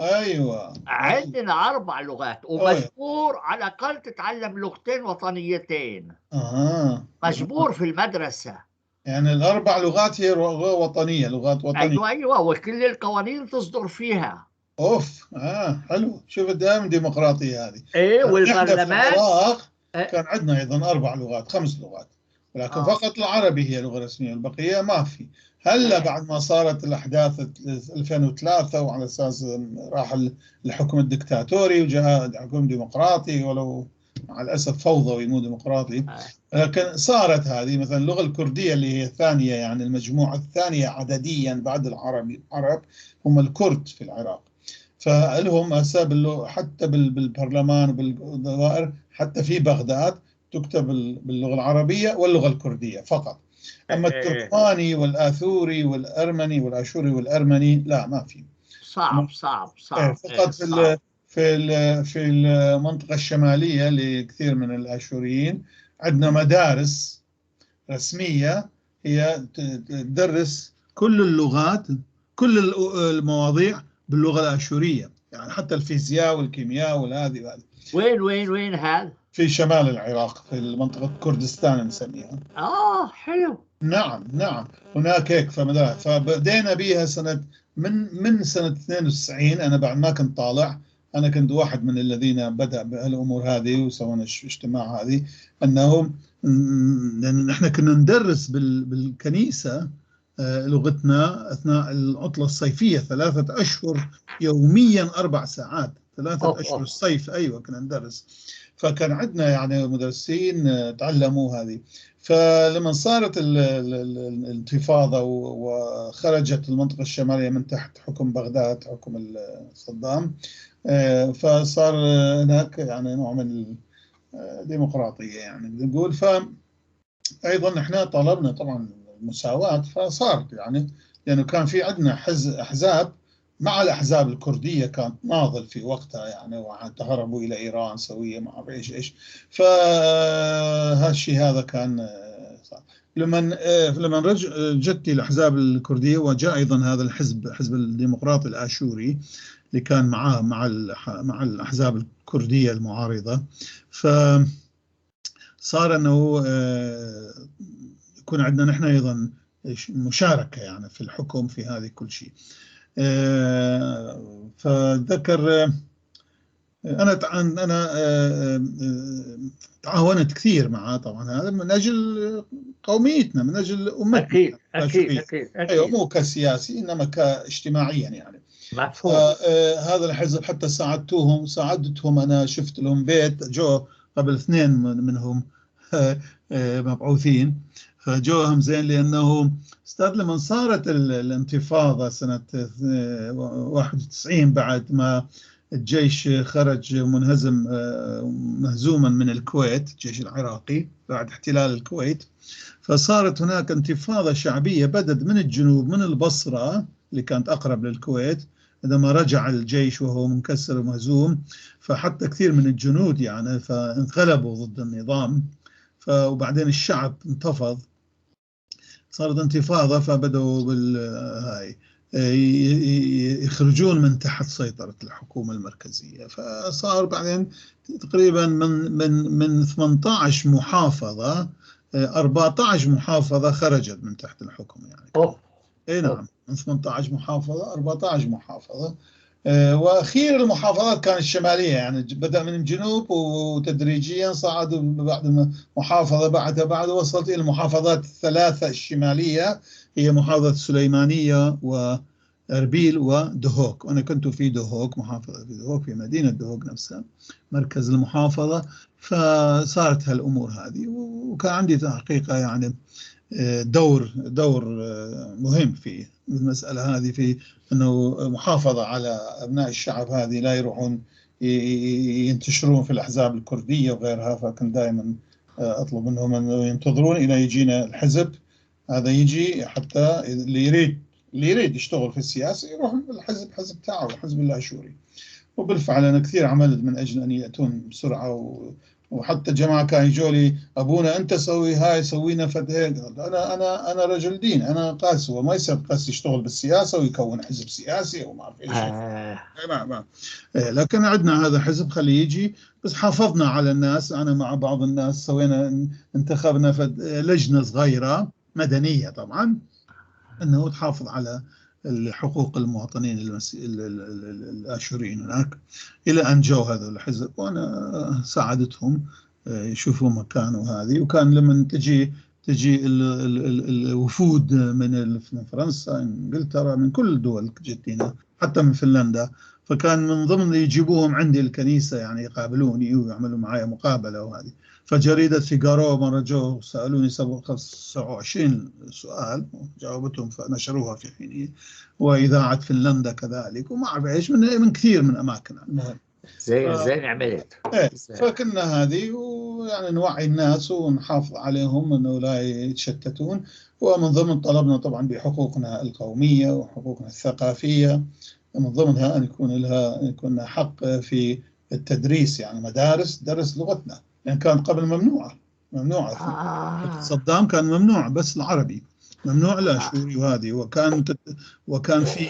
ايوه، عندنا 4 لغات، ومجبور على الاقل تتعلم لغتين وطنيتين. مجبور في المدرسة. يعني ال4 لغات هي لغة وطنية، لغات وطنية. ايوه، وكل القوانين تصدر فيها. اوف، حلو. شوف دائما ديمقراطية هذه. ايه، والبرلمان. في العراق كان عندنا ايضا 4 لغات، 5 لغات، ولكن فقط العربي هي لغة رسمية، البقية ما في. هلا بعد ما صارت الأحداث 2003 وعلى أساس راح الحكم الدكتاتوري وجاء حكم ديمقراطي، ولو مع الأسف فوضوي مو ديمقراطي، لكن صارت هذه مثلا اللغة الكردية اللي هي الثانية، يعني المجموعة الثانية عدديا بعد العرب هم الكرد في العراق، فلهم هسه حتى بالبرلمان وبالدوائر حتى في بغداد تكتب باللغة العربية واللغة الكردية فقط. أما التركماني والآثوري والأرمني والآشوري والأرمني لا، ما في. صعب صعب صعب. فقط في المنطقة الشمالية لكثير من الآشوريين عندنا مدارس رسمية هي تدرس كل اللغات، كل المواضيع باللغة الآشورية، يعني حتى الفيزياء والكيمياء والهذه وهذه. وين وين وين هذا؟ في شمال العراق، في منطقة كردستان نسميها. حلو. نعم نعم، هناك هيك فمدارس. فبدينا بها سنة من سنة 92. أنا بعد ما كنت طالع، أنا كنت واحد من الذين بدأ بهالأمور هذه وسوينا اجتماع هذه، أنه نحن كنا ندرس بالكنيسة لغتنا أثناء العطلة الصيفية 3 أشهر يوميا 4 ساعات، 3 أشهر الصيف. أيوة كنا ندرس، فكان عندنا يعني مدرسين تعلموا هذه. فلما صارت الانتفاضة وخرجت المنطقة الشمالية من تحت حكم بغداد، حكم صدام، فصار هناك يعني نوع من الديمقراطية يعني نقول. فأيضا نحن طلبنا طبعا المساواة، فصارت يعني، لأنه كان في عندنا أحزاب مع الأحزاب الكردية كانت ناضل في وقتها يعني، وتهربوا إلى إيران سوية ما أعرف إيش. فهالشيء هذا كان صار. لما جت الأحزاب الكردية، وجاء أيضا هذا الحزب، حزب الديمقراطي الآشوري اللي كان معاه مع الأحزاب الكردية المعارضة، فصار أنه يكون عندنا نحن أيضا مشاركة يعني في الحكم في هذه كل شيء. فذكر أنا تعاونت كثير معه طبعا، هذا من أجل قوميتنا، من أجل أمتنا. أكيد أكيد أكيد. أيوة، مو كسياسي إنما كاجتماعيا يعني. مفهوم. هذا الحزب حتى ساعدتهم، أنا شفت لهم بيت، جو قبل 2 منهم مبعوثين، فجوهم زين، لأنه أستاذ لما صارت الانتفاضة سنة 91 بعد ما الجيش خرج منهزم مهزوما من الكويت، الجيش العراقي بعد احتلال الكويت، فصارت هناك انتفاضة شعبية بدت من الجنوب، من البصرة اللي كانت أقرب للكويت، عندما رجع الجيش وهو منكسر ومهزوم، فحتى كثير من الجنود يعني فانقلبوا ضد النظام، وبعدين الشعب انتفض، صارت انتفاضة، فبدأوا بالهاي يخرجون من تحت سيطرة الحكومة المركزية. فصار بعدين تقريبا من 18 محافظة 14 محافظة خرجت من تحت الحكم يعني. اي نعم، من 18 محافظة 14 محافظة. واخير المحافظات كانت الشمالية يعني، بدأ من الجنوب وتدريجيا صعدوا بعد محافظة بعدها بعد، وصلت الى المحافظات الثلاثة الشمالية، هي محافظة السليمانية واربيل ودهوك. وانا كنت في دهوك، محافظة في دهوك، في مدينة دهوك نفسها مركز المحافظة. فصارت هالامور هذه، وكان عندي حقيقة يعني دور مهم في المسألة هذه، في أنه محافظة على أبناء الشعب هذه لا يروحون ينتشرون في الأحزاب الكردية وغيرها. فكنت دائما أطلب منهم أنه ينتظرون إلى يجينا الحزب هذا، يجي حتى اللي يريد يشتغل في السياسة يروح الحزب، حزب تاعه، حزب الآشوري. وبالفعل أنا كثير عملت من أجل أن يأتون بسرعة، وحتى جماعة كانوا يجوا لي أبونا أنت سوي هاي، سوينا فد هيك. أنا رجل دين، أنا قاس، وما يصير قاس يشتغل بالسياسة ويكون حزب سياسي وما أعرف إيش. ما لكن عندنا هذا حزب خليه يجي، بس حافظنا على الناس. أنا مع بعض الناس سوينا، انتخبنا فد لجنة صغيرة مدنية طبعا، أنه تحافظ على الحقوق المواطنين الآشوريين هناك، إلى أن جو هذا الحزب، وأنا ساعدتهم يشوفوا مكانه هذه. وكان لما تجي الوفود من فرنسا، إنجلترا، من كل الدول جتينا، حتى من فنلندا، فكان من ضمن اللي يجيبوهم عندي الكنيسة يعني، يقابلوني ويعملوا معي مقابلة وهذه. فجريدة فيغارو مرة جو سألوني 27 سؤال، جاوبتهم فنشروها في حينه، وإذاعة فنلندا كذلك، وما أعرف إيش من كثير من أماكن. المهم زين عملت. إيه، فكنا هذه، ويعني نوعي الناس ونحافظ عليهم أنه لا يتشتتون. ومن ضمن طلبنا طبعا بحقوقنا القومية وحقوقنا الثقافية، من ضمنها أن يكون لها يكون حق في التدريس، يعني مدارس درس لغتنا، لأن كانت قبل ممنوعة. صدام كان ممنوع بس العربي، ممنوع الآشوري وهذه. وكان في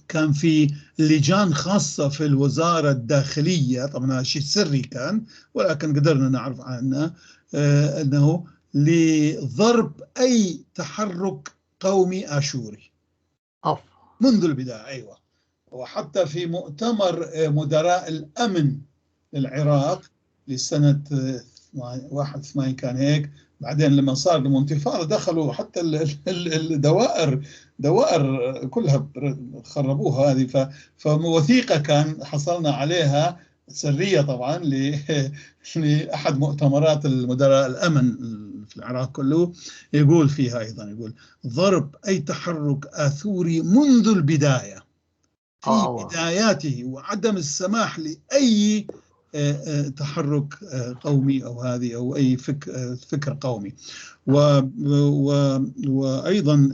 كان في لجان خاصة في الوزارة الداخلية، طبعا هذا شيء سري كان، ولكن قدرنا نعرف عنه أنه لضرب أي تحرك قومي آشوري منذ البداية. أيوة، وحتى في مؤتمر مدراء الأمن للعراق لسنة 81 كان هيك. بعدين لما صار الانتفاضة دخلوا حتى الدوائر، دوائر كلها خربوها هذه. فوثيقة كان حصلنا عليها سرية طبعا لأحد مؤتمرات المدراء الأمن في العراق كله، يقول فيها أيضا، يقول ضرب أي تحرك آثوري منذ البداية في بداياته، وعدم السماح لأي تحرك قومي أو هذه أو أي فكر قومي. وأيضا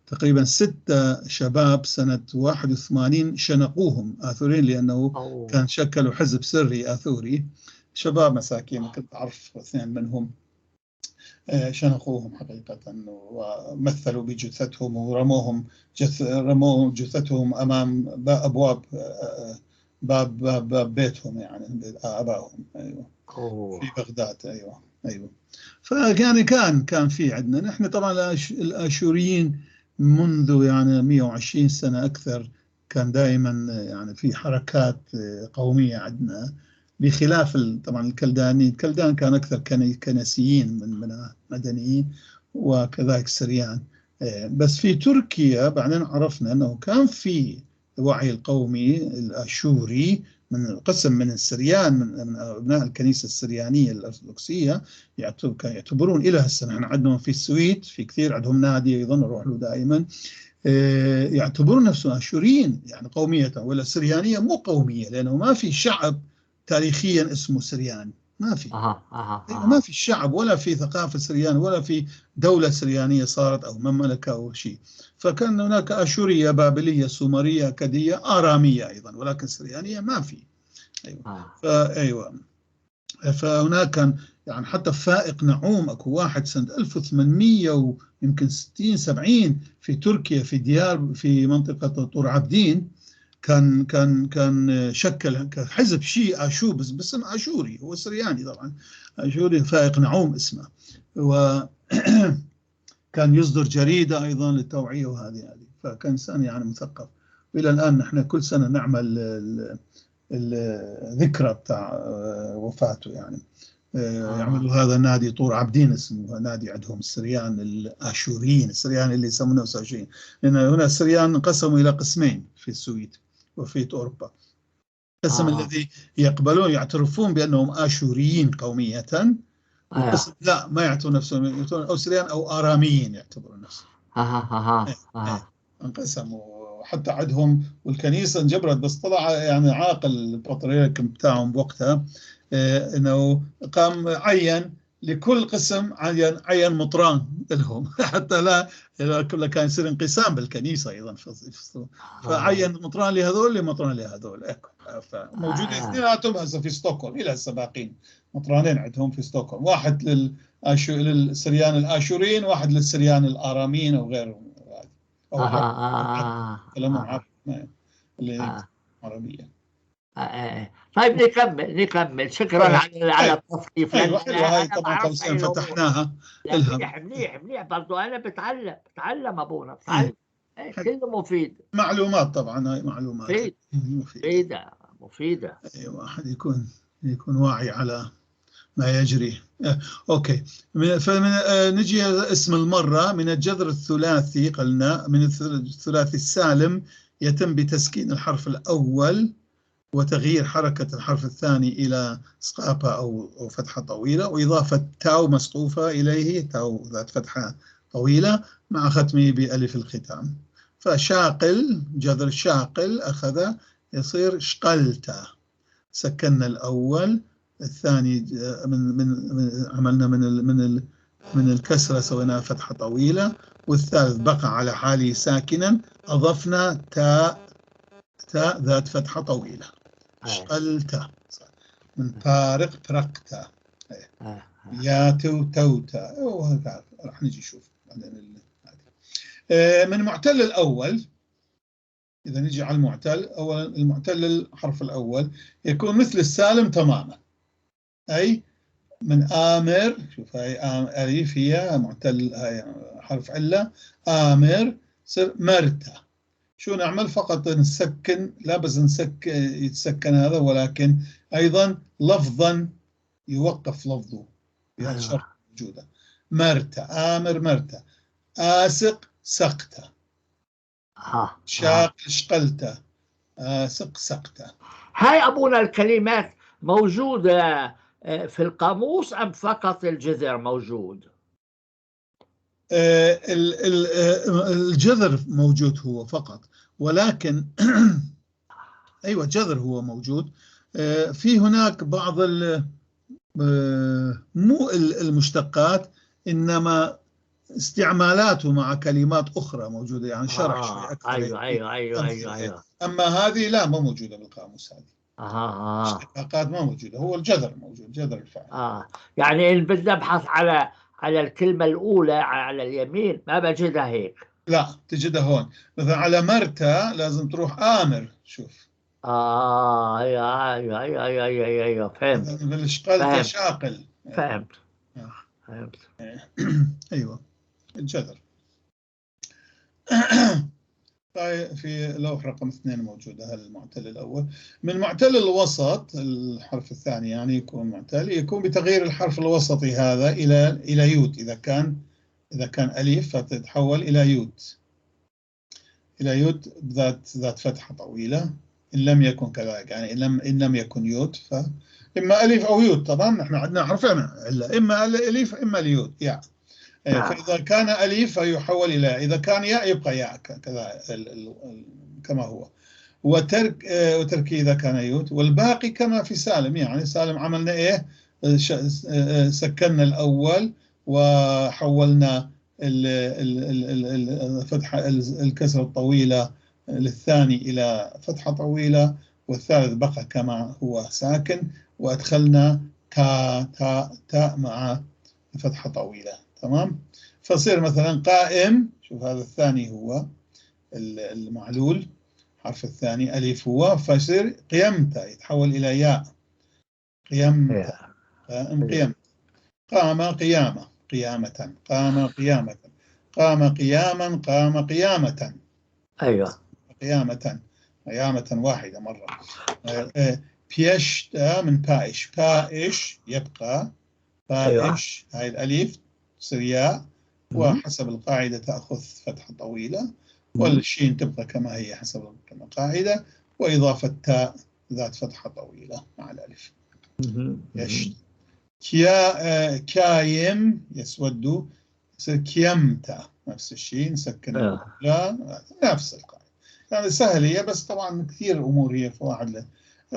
تقريبا 6 شباب سنة 81 شنقوهم آثورين، لأنه كان شكلوا حزب سري آثوري، شباب مساكين كنت أعرف 2 منهم، شنقوهم حقيقة ومثلوا بجثتهم ورموهم رموا جثتهم أمام أبواب باب باب باب بيتهم، يعني آبائهم. أيوة. في بغداد. أيوة أيوة. فكان كان في عندنا نحن طبعا الآشوريين منذ يعني 120 سنة أكثر كان دائما يعني في حركات قومية عندنا، بخلاف طبعا الكلداني. الكلدان كان أكثر كنسيين من مدنيين، وكذلك السريان. بس في تركيا بعدين عرفنا أنه كان في الوعي القومي الآشوري من قسم من السريان، من أبناء الكنيسة السريانية الأرثوذكسية، يعتبرون إلى هسه. نحن عندهم في السويد في كثير عندهم نادي أيضا نروح له دائما، يعتبرون نفسهم آشوريين يعني قومية، ولا السريانية مو قومية، لأنه ما في شعب تاريخيا اسمه سريان، ما في. ما في شعب ولا في ثقافة سريان ولا في دولة سريانية صارت أو مملكة أو شيء. فكان هناك آشورية، بابلية، سومرية، أكدية، آرامية أيضا، ولكن سريانية ما في. أيوة. فأيوة، فهناك كان يعني حتى فائق نعوم، أكو واحد سنة 1800 ويمكن 60 70 في تركيا، في ديار في منطقة طور عابدين، كان كان كان شكل حزب شيء آشور، بس باسم آشوري، هو سرياني طبعا، آشوري فائق نعوم اسمه، وكان يصدر جريدة أيضا للتوعية وهذه هذه. فكان إنسان يعني مثقف. وإلى الآن نحن كل سنة نعمل الذكرى بتاع وفاته يعني. يعملوا هذا نادي طور عابدين اسمه، نادي عندهم السريان الآشوريين، السريان اللي يسمونه آشوريين، لأن هنا السريان انقسموا إلى قسمين في السويد وفي أوروبا. القسم الذي يقبلون يعترفون بأنهم آشوريين قومية، وقسم لا ما يعتبرون نفسهم، يعتبرون أو سريان أو آراميين يعتبرون نفسهم. انقسموا حتى عندهم، والكنيسة انجبرت، بس طلع يعني عاقل البطريرك بتاعهم بوقتها، انه قام عين لكل قسم، عين مطران لهم حتى لا كان يصير انقسام بالكنيسة ايضا، فعين مطران لهذول لمطران لهذول. فموجودين اثنيناتهم هسه في ستوكهولم، الى هسه باقين مطرانين عندهم في ستوكهولم، واحد للسريان الاشوريين، واحد للسريان الاراميين او غيرهم، او كلامهم عربي اللي عربية. طيب نكمل. شكرا على التثقيف. ايوه حلوة هاي طبعا، قوسين فتحناها. منيح منيح منيح، برضه انا بتعلم ابونا، بتعلم كله مفيد. معلومات طبعا، هاي معلومات مفيدة مفيدة. ايوه، احد يكون واعي على ما يجري. okay، فمن نجي اسم المرة من الجذر الثلاثي، قلنا من الثلاثي السالم يتم بتسكين الحرف الأول وتغيير حركة الحرف الثاني إلى سقافة أو فتحة طويلة، وإضافة تاو مسقوفة إليه، تاو ذات فتحة طويلة، مع ختمه بألف الختام. فشاقل، جذر شاقل أخذ يصير شقلتا، سكننا الأول، الثاني من من, من عملنا من الكسرة سويناها فتحة طويلة، والثالث بقى على حاله ساكنا، أضفنا تاء ذات فتحة طويلة، شقلتا من بارق برقتا، ياتو توتا، وهكذا. راح نجي نشوف بعدين. من معتل الأول، إذا نجي على المعتل أولا، المعتل الحرف الأول يكون مثل السالم تماما، أي من آمر، شوف هاي ألف هي معتل، هاي حرف علة، آمر صير مرتا. شو نعمل؟ فقط نسكن، لا بس نسكن يتسكن هذا، ولكن أيضا لفظا يوقف لفظه بهذا الشرط موجودة. مرتا، آمر مرتا، آسق سقتا، شاق شقلتا، آسق سقتا. هاي أبونا الكلمات موجودة في القاموس أم فقط الجذر موجود؟ الجذر موجود هو فقط، ولكن أيوة جذر هو موجود. في هناك بعض مو المشتقات، إنما استعمالاته مع كلمات أخرى موجودة، يعني شرح شوي أكثر. أيوة أيوة أيوة أيوة, أيوة. أما هذه لا، ما موجودة بالقاموس هذه. اشتقاقات ما موجودة، هو الجذر موجود، جذر الفعل. يعني إن بدي أبحث على الكلمة الأولى على اليمين ما بجدها هيك. لا، تجدها هون مثلا على مرتا لازم تروح آمر. شوف. أيوة أيوة أيوة أيوة أيوة أيوة فهمت. بالشقل شاقل. فهمت. فهمت. أيوة الجذر. طيب في لوح رقم 2 موجودة المعتل الأول. من معتل الوسط الحرف الثاني يعني يكون معتل، يكون بتغيير الحرف الوسطي هذا إلى يوت. إذا كان أليف فتتحول إلى يوت، إلى يوت ذات فتحة طويلة. إن لم يكن كذلك، يعني إن لم يكن يوت فإما أليف أو يوت. طبعا نحن عندنا حرفين إلا إما الأليف إما اليوت يعني. فإذا كان أليف فيحول إلى، إذا كان ياء يبقى ياء كذا كما هو، وترك إذا كان يوت، والباقي كما في سالم. يعني سالم عملنا إيه؟ سكننا الأول وحولنا الفتحة الكسرة الطويلة للثاني إلى فتحة طويلة، والثالث بقى كما هو ساكن، وأدخلنا تا تا تاء مع فتحة طويلة. تمام. فصير مثلا قائم، شوف هذا الثاني هو المعلول، حرف الثاني ألف هو، فيصير قيمته يتحول إلى ياء، قيمته، قائم قيمته، قام قيامة قيامة، قام قيامة، قام قياما، قام قيامة. أيوة قيامة، قيامة واحدة مرة. بيشت من بائش، بائش يبقى بائش. هاي الأليف تصير ياء، وحسب القاعدة تأخذ فتحة طويلة، والشين تبقى كما هي حسب القاعدة، وإضافة تاء ذات فتحة طويلة مع الألف. يشت. كيا كايم يسود، يصير كيمتا، نفس الشيء نسكن لا نفس القاعدة. يعني سهل هي، بس طبعا كثير أمور هي في واحد له.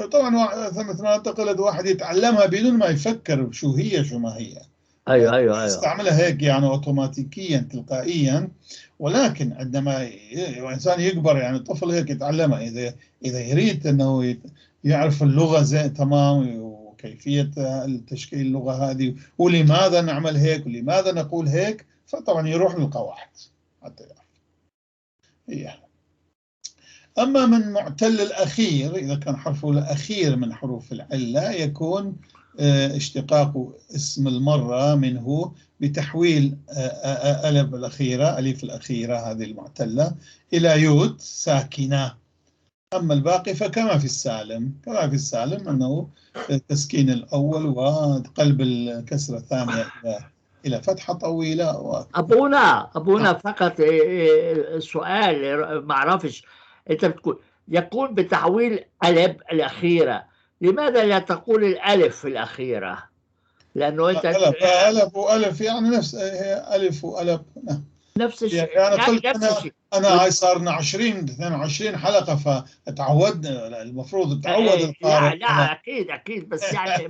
طبعا مثل ما أعتقد واحد يتعلمها بدون ما يفكر شو هي شو ما هي. ايوه ايوه ايوه، يستعملها هيك يعني اوتوماتيكيا تلقائيا. ولكن عندما الانسان يكبر، يعني الطفل هيك يتعلمها، اذا يريد انه يعرف اللغه زي تمام، وكيفيه تشكيل اللغه هذه، ولماذا نعمل هيك ولماذا نقول هيك، فطبعا يروح للقواعد حتى يعرف. هي. اما من معتل الاخير، اذا كان حرفه الاخير من حروف العله، يكون اشتقاق اسم المرة منه بتحويل ألف الأخيرة، ألف الأخيرة هذه المعتلة، إلى يوت ساكنة. أما الباقي فكما في السالم، كما في السالم أنه تسكين الأول وقلب الكسرة الثانية إلى فتحة طويلة. أبونا فقط سؤال، ما أعرفش أنت بتقول يكون بتحويل ألف الأخيرة، لماذا لا تقول الألف في الأخيرة؟ لأنه أنت ألف وألف يعني نفس ألف وألف نفس الشيء. يعني قلت نفس الشيء. أنا هاي صارنا 20 22 حلقة، فتعودنا، المفروض تعود القارئ. لا لا أكيد أكيد، بس يعني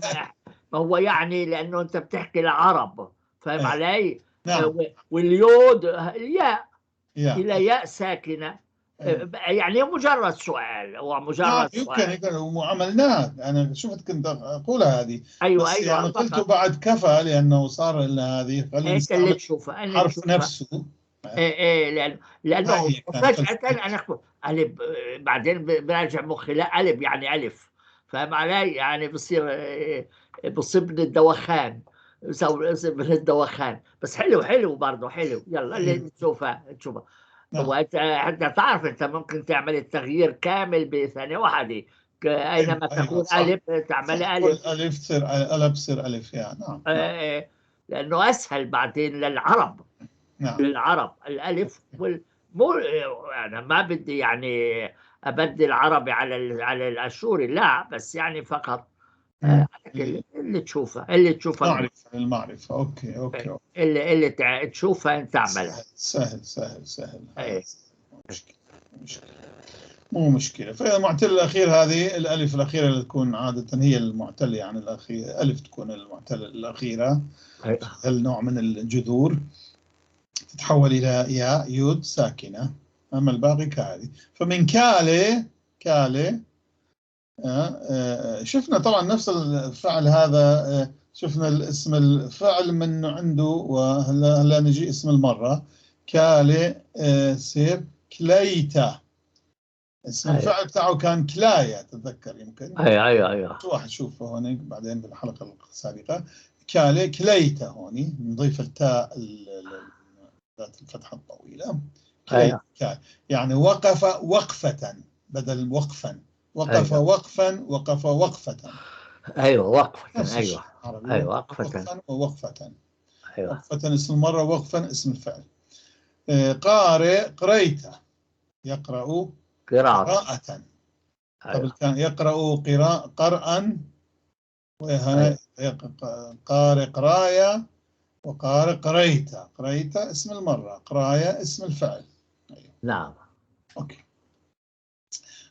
ما هو يعني لأنه أنت بتحكي العرب، فاهم علي؟ نعم. واليود الياء إلى ياء ساكنة. يعني مجرد سؤال، هو مجرد سؤال. يمكن وعملناه، انا شفت كنت اقولها هذه. ايوه ايوه، يعني قلته بعد كفى لانه صار لنا هذه، انت اللي تشوفها، حرف نفسه. ايه لانه فجأة انا الف، بعدين براجع مخي، لا الف يعني الف، فاهم علي؟ يعني بصير بصيبني الدوخان، بصيبني الدوخان. بس حلو حلو برضه حلو. يلا اللي تشوفها تشوفها. وانت حتى تعرف انت ممكن تعمل التغيير كامل بثانيه واحده، اينما تكون الف تعمل الف، الف تصير الف، تصير الف يعني. نعم. لانه اسهل بعدين للعرب. نعم. للعرب الالف مو انا ما بدي يعني ابدل عربي على الاشوري، لا، بس يعني فقط اللي تشوفه، اللي تشوفه. معرفة المعرفة. okay okay okay. اللي تشوفها انت تعملها. سهل سهل سهل. إيه. مشكلة مشكلة مو مشكلة. فإذا المعتل الأخير هذه الألف الأخيرة اللي تكون عادة هي المعتلة، يعني الأخير ألف تكون المعتلة الأخيرة. النوع من الجذور تتحول إلى ياء يود ساكنة، أما الباقي كهذه. فمن كالي كالي شفنا طبعا نفس الفعل هذا، شفنا الاسم الفعل من عنده، وهلا هلا نجي اسم المرة كالي سير كليتا. اسم الفعل بتاعه كان كلايا، تتذكر يمكن؟ ايوه ايوه ايوه. واحد شوفه هون بعدين بالحلقة السابقة. كالي كليتا، هون نضيف التاء ذات الفتحة الطويلة. أيوة. يعني وقف وقفة بدل وقفا، وقف. أيوة. وقفا، وقف وقفة. ايوه وقفة. ايوه ايوه وقفة. وقفا ووقفة. ايوه. وقفة اسم المرة، وقفا اسم الفعل. قارئ قريت، يقرأ قراءة. قراءة. أيوة. قبل كان يقرأ قراء قرأ، وهنا قارئ قراية، وقارئ قريت. قريت اسم المرة، قراية اسم الفعل. أيوة. نعم. okay.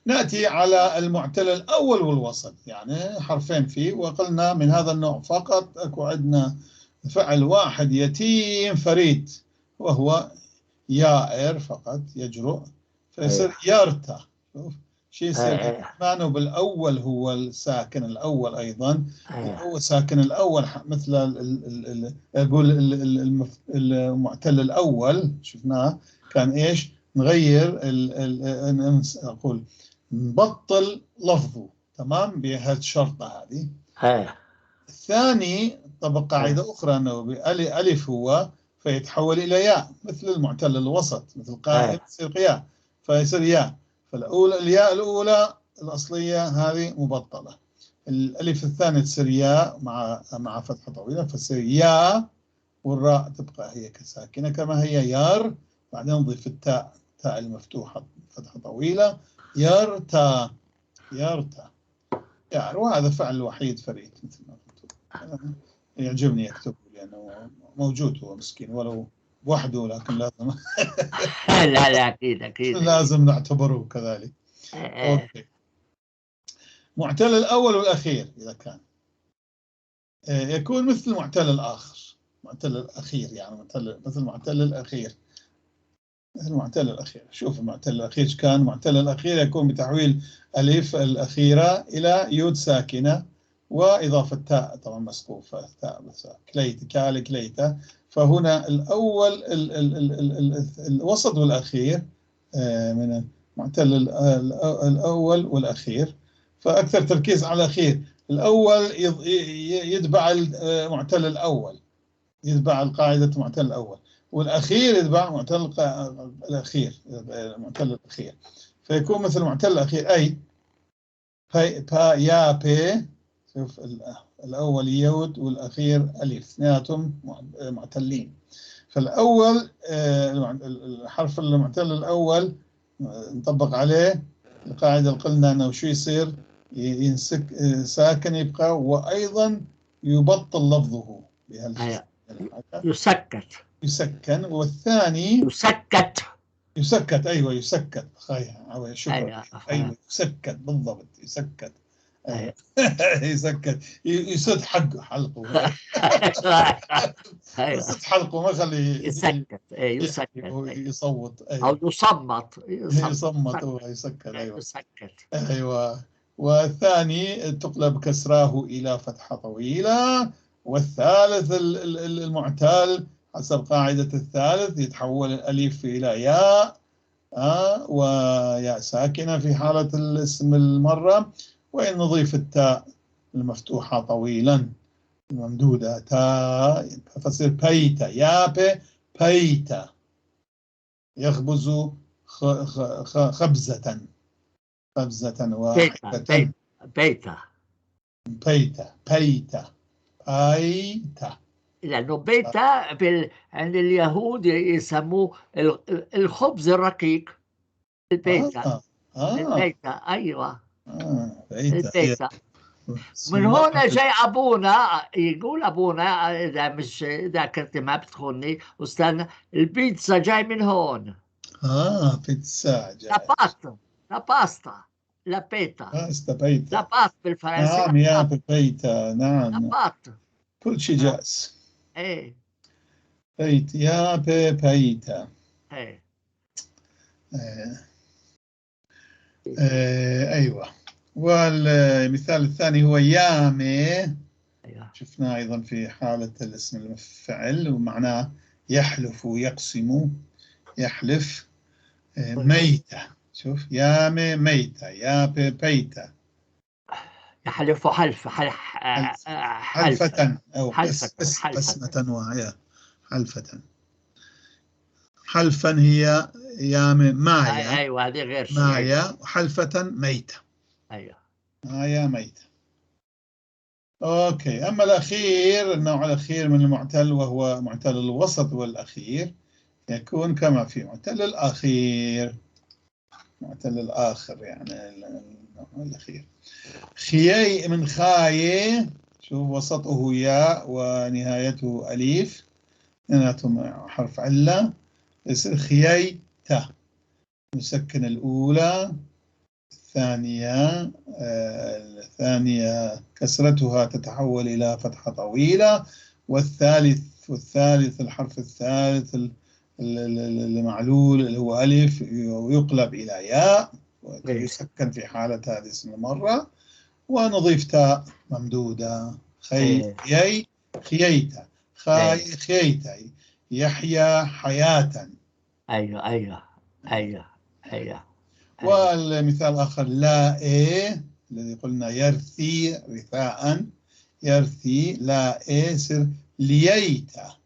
نأتي على المعتل الأول والوسط، يعني حرفين فيه، وقلنا من هذا النوع فقط أكو عندنا فعل واحد يتيم فريد، وهو يائر فقط، يجرؤ، فيصير يرتا. شوف شيء يصير معنى بالأول هو الساكن الأول أيضا. هو ساكن الأول مثل أقول المعتل الأول شفناه كان إيش؟ نغير أقول نبطل لفظه، تمام، بهالشرطة هذه. الثاني طبق قاعدة أخرى أنه بألف هو فيتحول إلى ياء، مثل المعتل الوسط، مثل قائم يصير ياء، فيصير ياء. فالأولى الياء الأولى الأصلية هذه مبطلة، الألف الثانية تصير ياء مع فتحة طويلة فتصير ياء، والراء تبقى هي كساكنة كما هي يار، بعدين نضيف التاء، تاء المفتوحة فتحة طويلة، يرتا يرتا يار. وهذا فعل وحيد فريد مثل ما قلت. يعجبني أكتبه لأنه موجود، هو مسكين ولو وحده، لكن لازم لا لا أكيد أكيد لازم نعتبره كذلك. okay. معتل الأول والأخير إذا كان يكون مثل معتل الآخر، معتل الأخير، يعني معتل مثل معتل الأخير، مثل معتل الأخير. شوف المعتل الأخير كان معتل الأخير يكون بتحويل ألف الأخيرة إلى يود ساكنة وإضافة تاء طبعا مسقوفة، تاء بس كليت كالي كليتا. فهنا الأول ال ال ال ال ال الوسط والأخير من المعتل الأول والأخير، فأكثر تركيز على الأخير. الأول يتبع المعتل الأول، يتبع القاعدة المعتل الأول، والأخير يتبع معتل الأخير، المعتل الأخير، فيكون مثل المعتل الأخير أي با يا بي. شوف الأول يود والأخير ألف، اثنيناتهم معتلين. فالأول الحرف المعتل الأول نطبق عليه القاعدة اللي قلنا أنه شو يصير؟ ينسك ساكن يبقى، وأيضا يبطل لفظه بهالحركة، يسكت يسكن. والثاني يسكت يسكت، أيوة يسكت، شكرا، أيوة يسكت بالضبط، يسكت. أيوة. يسكت، يسد حقه حلقه. يسد حلقه، ما خليه يسكت، يسكت، يصوت، أيوة. أو يصمت، يصمت هو يسكت، أيوة يسكت، أيوة. والثاني تقلب كسراه إلى فتحة طويلة. والثالث المعتل حسب قاعدة الثالث يتحول الألف إلى ياء، وياء ساكنة في حالة الاسم المرة، وإن نضيف التاء المفتوحة طويلا الممدودة تاء فتصير بيتا، يا بيتا، يخبز خبزة، خبزة واحدة، بيتا بيتا بيتا بيتا. لأنه بيتا عند اليهود يسموه الخبز الرقيق، البيتا. البيتا، أيوة. بيتا. هي البيتا. من هون جاي أبونا يقول، أبونا إذا مش إذا كنت ما بتخوني أستاذ، البيتزا جاي من هون. بيتزا جاي. la pâte، la pasta، la pita. باستا بيتا. la pâte بالفرنسي. نعم يا بيتا، نعم. la pâte. كل شيء جاهز. ايه. بيت يا بيتا. ايه. أيوة. والمثال الثاني هو يامي. أيوة. شفناه أيضا في حالة الاسم المفعل، ومعناه يحلف ويقسم، يحلف. ميتة. شوف يامي ميتة، يا بيتا. يحلف حلف، حلف، حلفة أو حلفة، حلفة. قسمة وهي حلفة. حلفا هي يامي مايا. أيوة، هذه غير شيء. مايا، وحلفة ميتة. أيوة. مايا ميتة. okay. أما الأخير، النوع الأخير من المعتل وهو معتل الوسط والأخير، يكون كما في معتل الأخير، معتل الآخر يعني النوع الأخير. خيي من خاي، شوف وسطه ياء ونهايته أليف، اثنيناتهم حرف علة، يصير خيي تا. نسكن الأولى، الثانية، الثانية كسرتها تتحول إلى فتحة طويلة، والثالث الحرف الثالث المعلول اللي هو ألف يقلب إلى ياء ويسكن في حالة هذه اسم المرة، ونضيف تاء ممدودة. خي خيي خييتا، خاي خييتا، يحيا حياة. أيوة أيوة أيوة أيوة. والمثال الآخر لا إيه، الذي قلنا يرثي رثاء، يرثي لا إيه يصير لييتا.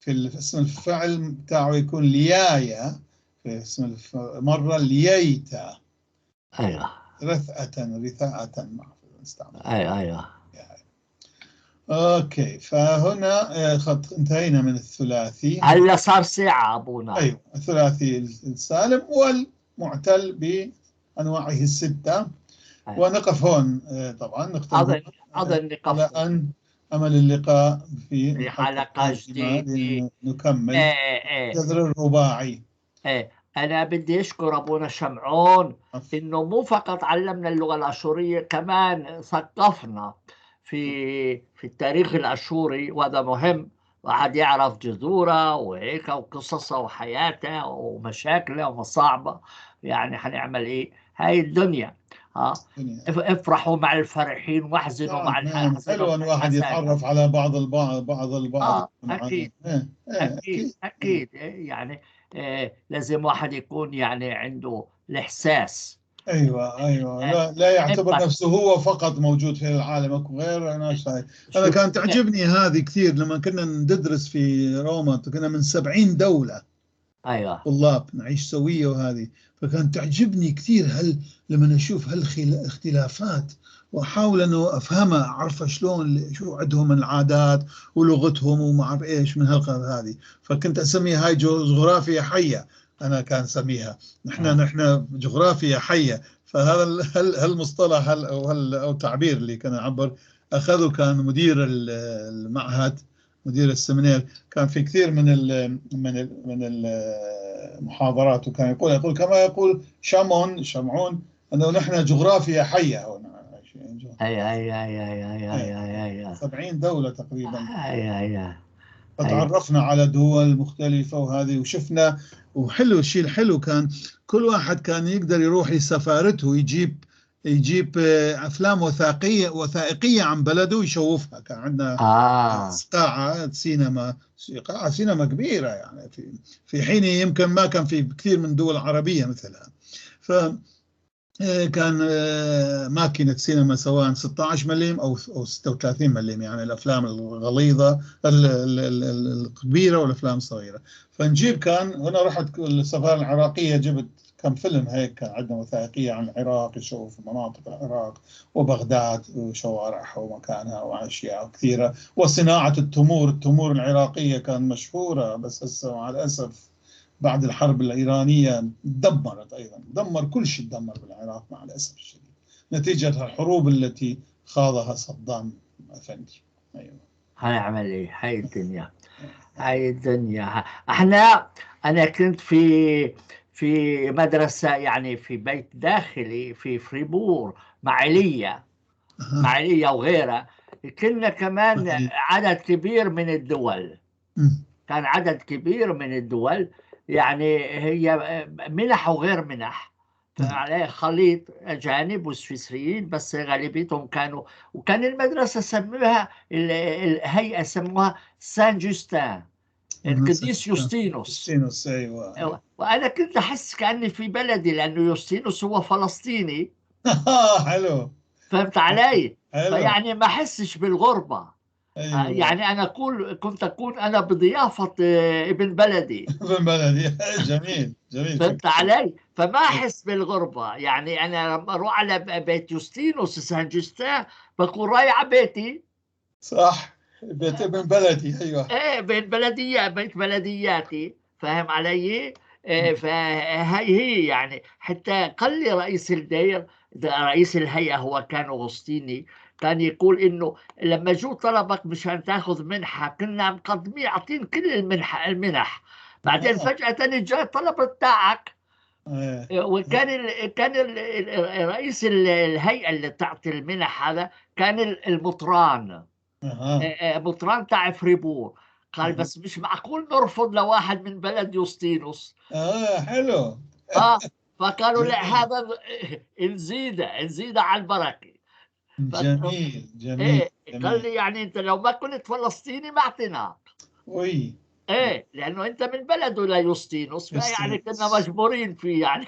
في اسم الفعل بتاعه يكون ليايا، في اسم مرة لييتا. أيوة. رثأة، رثاءة، ما نستعمل. أيوة أيوة. okay، فهنا خط انتهينا من الثلاثي. هلا صار ساعة أبونا. أيوة، الثلاثي السالم والمعتل بأنواعه الستة. أيوة. ونقف هون طبعا، نختم أظن نقف على أن أمل اللقاء في حلقة جديدة نكمل جذر الرباعي. أنا بدي أشكر أبونا شمعون إنه مو فقط علمنا اللغة الأشورية، كمان ثقفنا في التاريخ الأشوري، وهذا مهم، واحد يعرف جذوره وهيك وقصصه وحياته ومشاكله ومصاعبه. يعني حنعمل إيه؟ هاي الدنيا. ها، افرحوا مع الفرحين واحزنوا مع الحزنين. حلو ان الواحد يتعرف على بعض البعض، بعض البعض. اكيد. اكيد اكيد. يعني لازم واحد يكون يعني عنده الاحساس. ايوه ايوه، لا يعتبر نفسه هو فقط موجود في العالم، اكو غير. انا كانت تعجبني هذه كثير لما كنا ندرس في روما، كنا من 70 دولة. ايوه، طلاب نعيش سويه وهذه، فكانت تعجبني كثير هل لما اشوف هالاختلافات واحاول انه افهمها، اعرف شلون شو عندهم من العادات ولغتهم وما اعرف ايش من هالقبيل هذه. فكنت اسميها هاي جغرافيا حيه، انا كان سميها نحن جغرافيا حيه. فهذا هالمصطلح او التعبير اللي كان يعبر اخذه كان مدير المعهد، مدير ال séminaire، كان في كثير من ال من ال من المحاضرات، وكان يقول كما يقول شمعون انه نحن جغرافيا حيه هنا. اي اي اي اي اي اي 70 دولة تقريبا. اي اي. فتعرفنا على دول مختلفة وهذه، وشفنا. وحلو الشيء الحلو كان كل واحد كان يقدر يروح لسفارته يجيب افلام وثائقية عن بلده ويشوفها. كان عندنا قاعة سينما، قاعة سينما كبيرة يعني في حين يمكن ما كان في كثير من دول عربية مثلها. ف كان ماكينة سينما سواء 16 مليم أو 36 مليم، يعني الأفلام الغليظة الكبيرة والأفلام الصغيرة. فنجيب كان هنا، رحت السفارة العراقية جبت كم فيلم هيك، كان عندنا وثائقية عن العراق، يشوف مناطق العراق وبغداد وشوارعها ومكانها وأشياء كثيرة، وصناعة التمور العراقية كان مشهورة، بس هسه مع الأسف بعد الحرب الإيرانية دمرت أيضا، دمر كل شيء، دمر بالعراق مع الأسف الشديد نتيجة الحروب التي خاضها صدام أفندي. أيوة. هنعمل ايه؟ هاي الدنيا، هاي الدنيا. احنا انا كنت في مدرسة، يعني في بيت داخلي في فريبور مع ايليا، مع ايليا وغيرها. كنا كمان عدد كبير من الدول، كان عدد كبير من الدول، يعني هي منح وغير منح، عليه خليط أجانب وسويسريين، بس غالبيتهم كانوا. وكان المدرسة سموها الهيئة سموها سان جوستان، القديس يوستينوس. يوستينوس، أيوة. وأنا كنت أحس كأني في بلدي، لأنه يوستينوس هو فلسطيني. حلو، فهمت علي؟ حلو. فيعني ما أحسش بالغربة. أيوة. يعني أنا أقول كنت أكون أنا بضيافة ابن بلدي. ابن بلدي. جميل جميل. فهمت علي؟ فما أحس بالغربة. يعني أنا لما أروح على بيت يوستينوس سان جوستان بكون رايح على بيتي. صح، بيت ابن بلدي. أيوة. إيه، بيت بلدية، بيت بلدياتي. فاهم علي؟ إيه، فهي هي يعني. حتى قال لي رئيس الدير، رئيس الهيئة، هو كان أغسطيني، كان يقول إنه لما جو طلبك مشان تاخذ منحة كنا مقدمين عاطين كل المنح، بعدين فجأة جاء الطلب تاعك. وكان كان رئيس الهيئة اللي تعطي المنح هذا كان المطران، مطران تاع فريبور. قال بس مش معقول نرفض لواحد من بلد يوستينوس. حلو. فقالوا لا، هذا نزيدة على البركة. جميل جميل. إيه، قال لي يعني انت لو ما كنت فلسطيني ما اعطيناك. وي. ايه، لانه انت من بلده ليوستينوس، فيعني كنا مجبورين فيه يعني.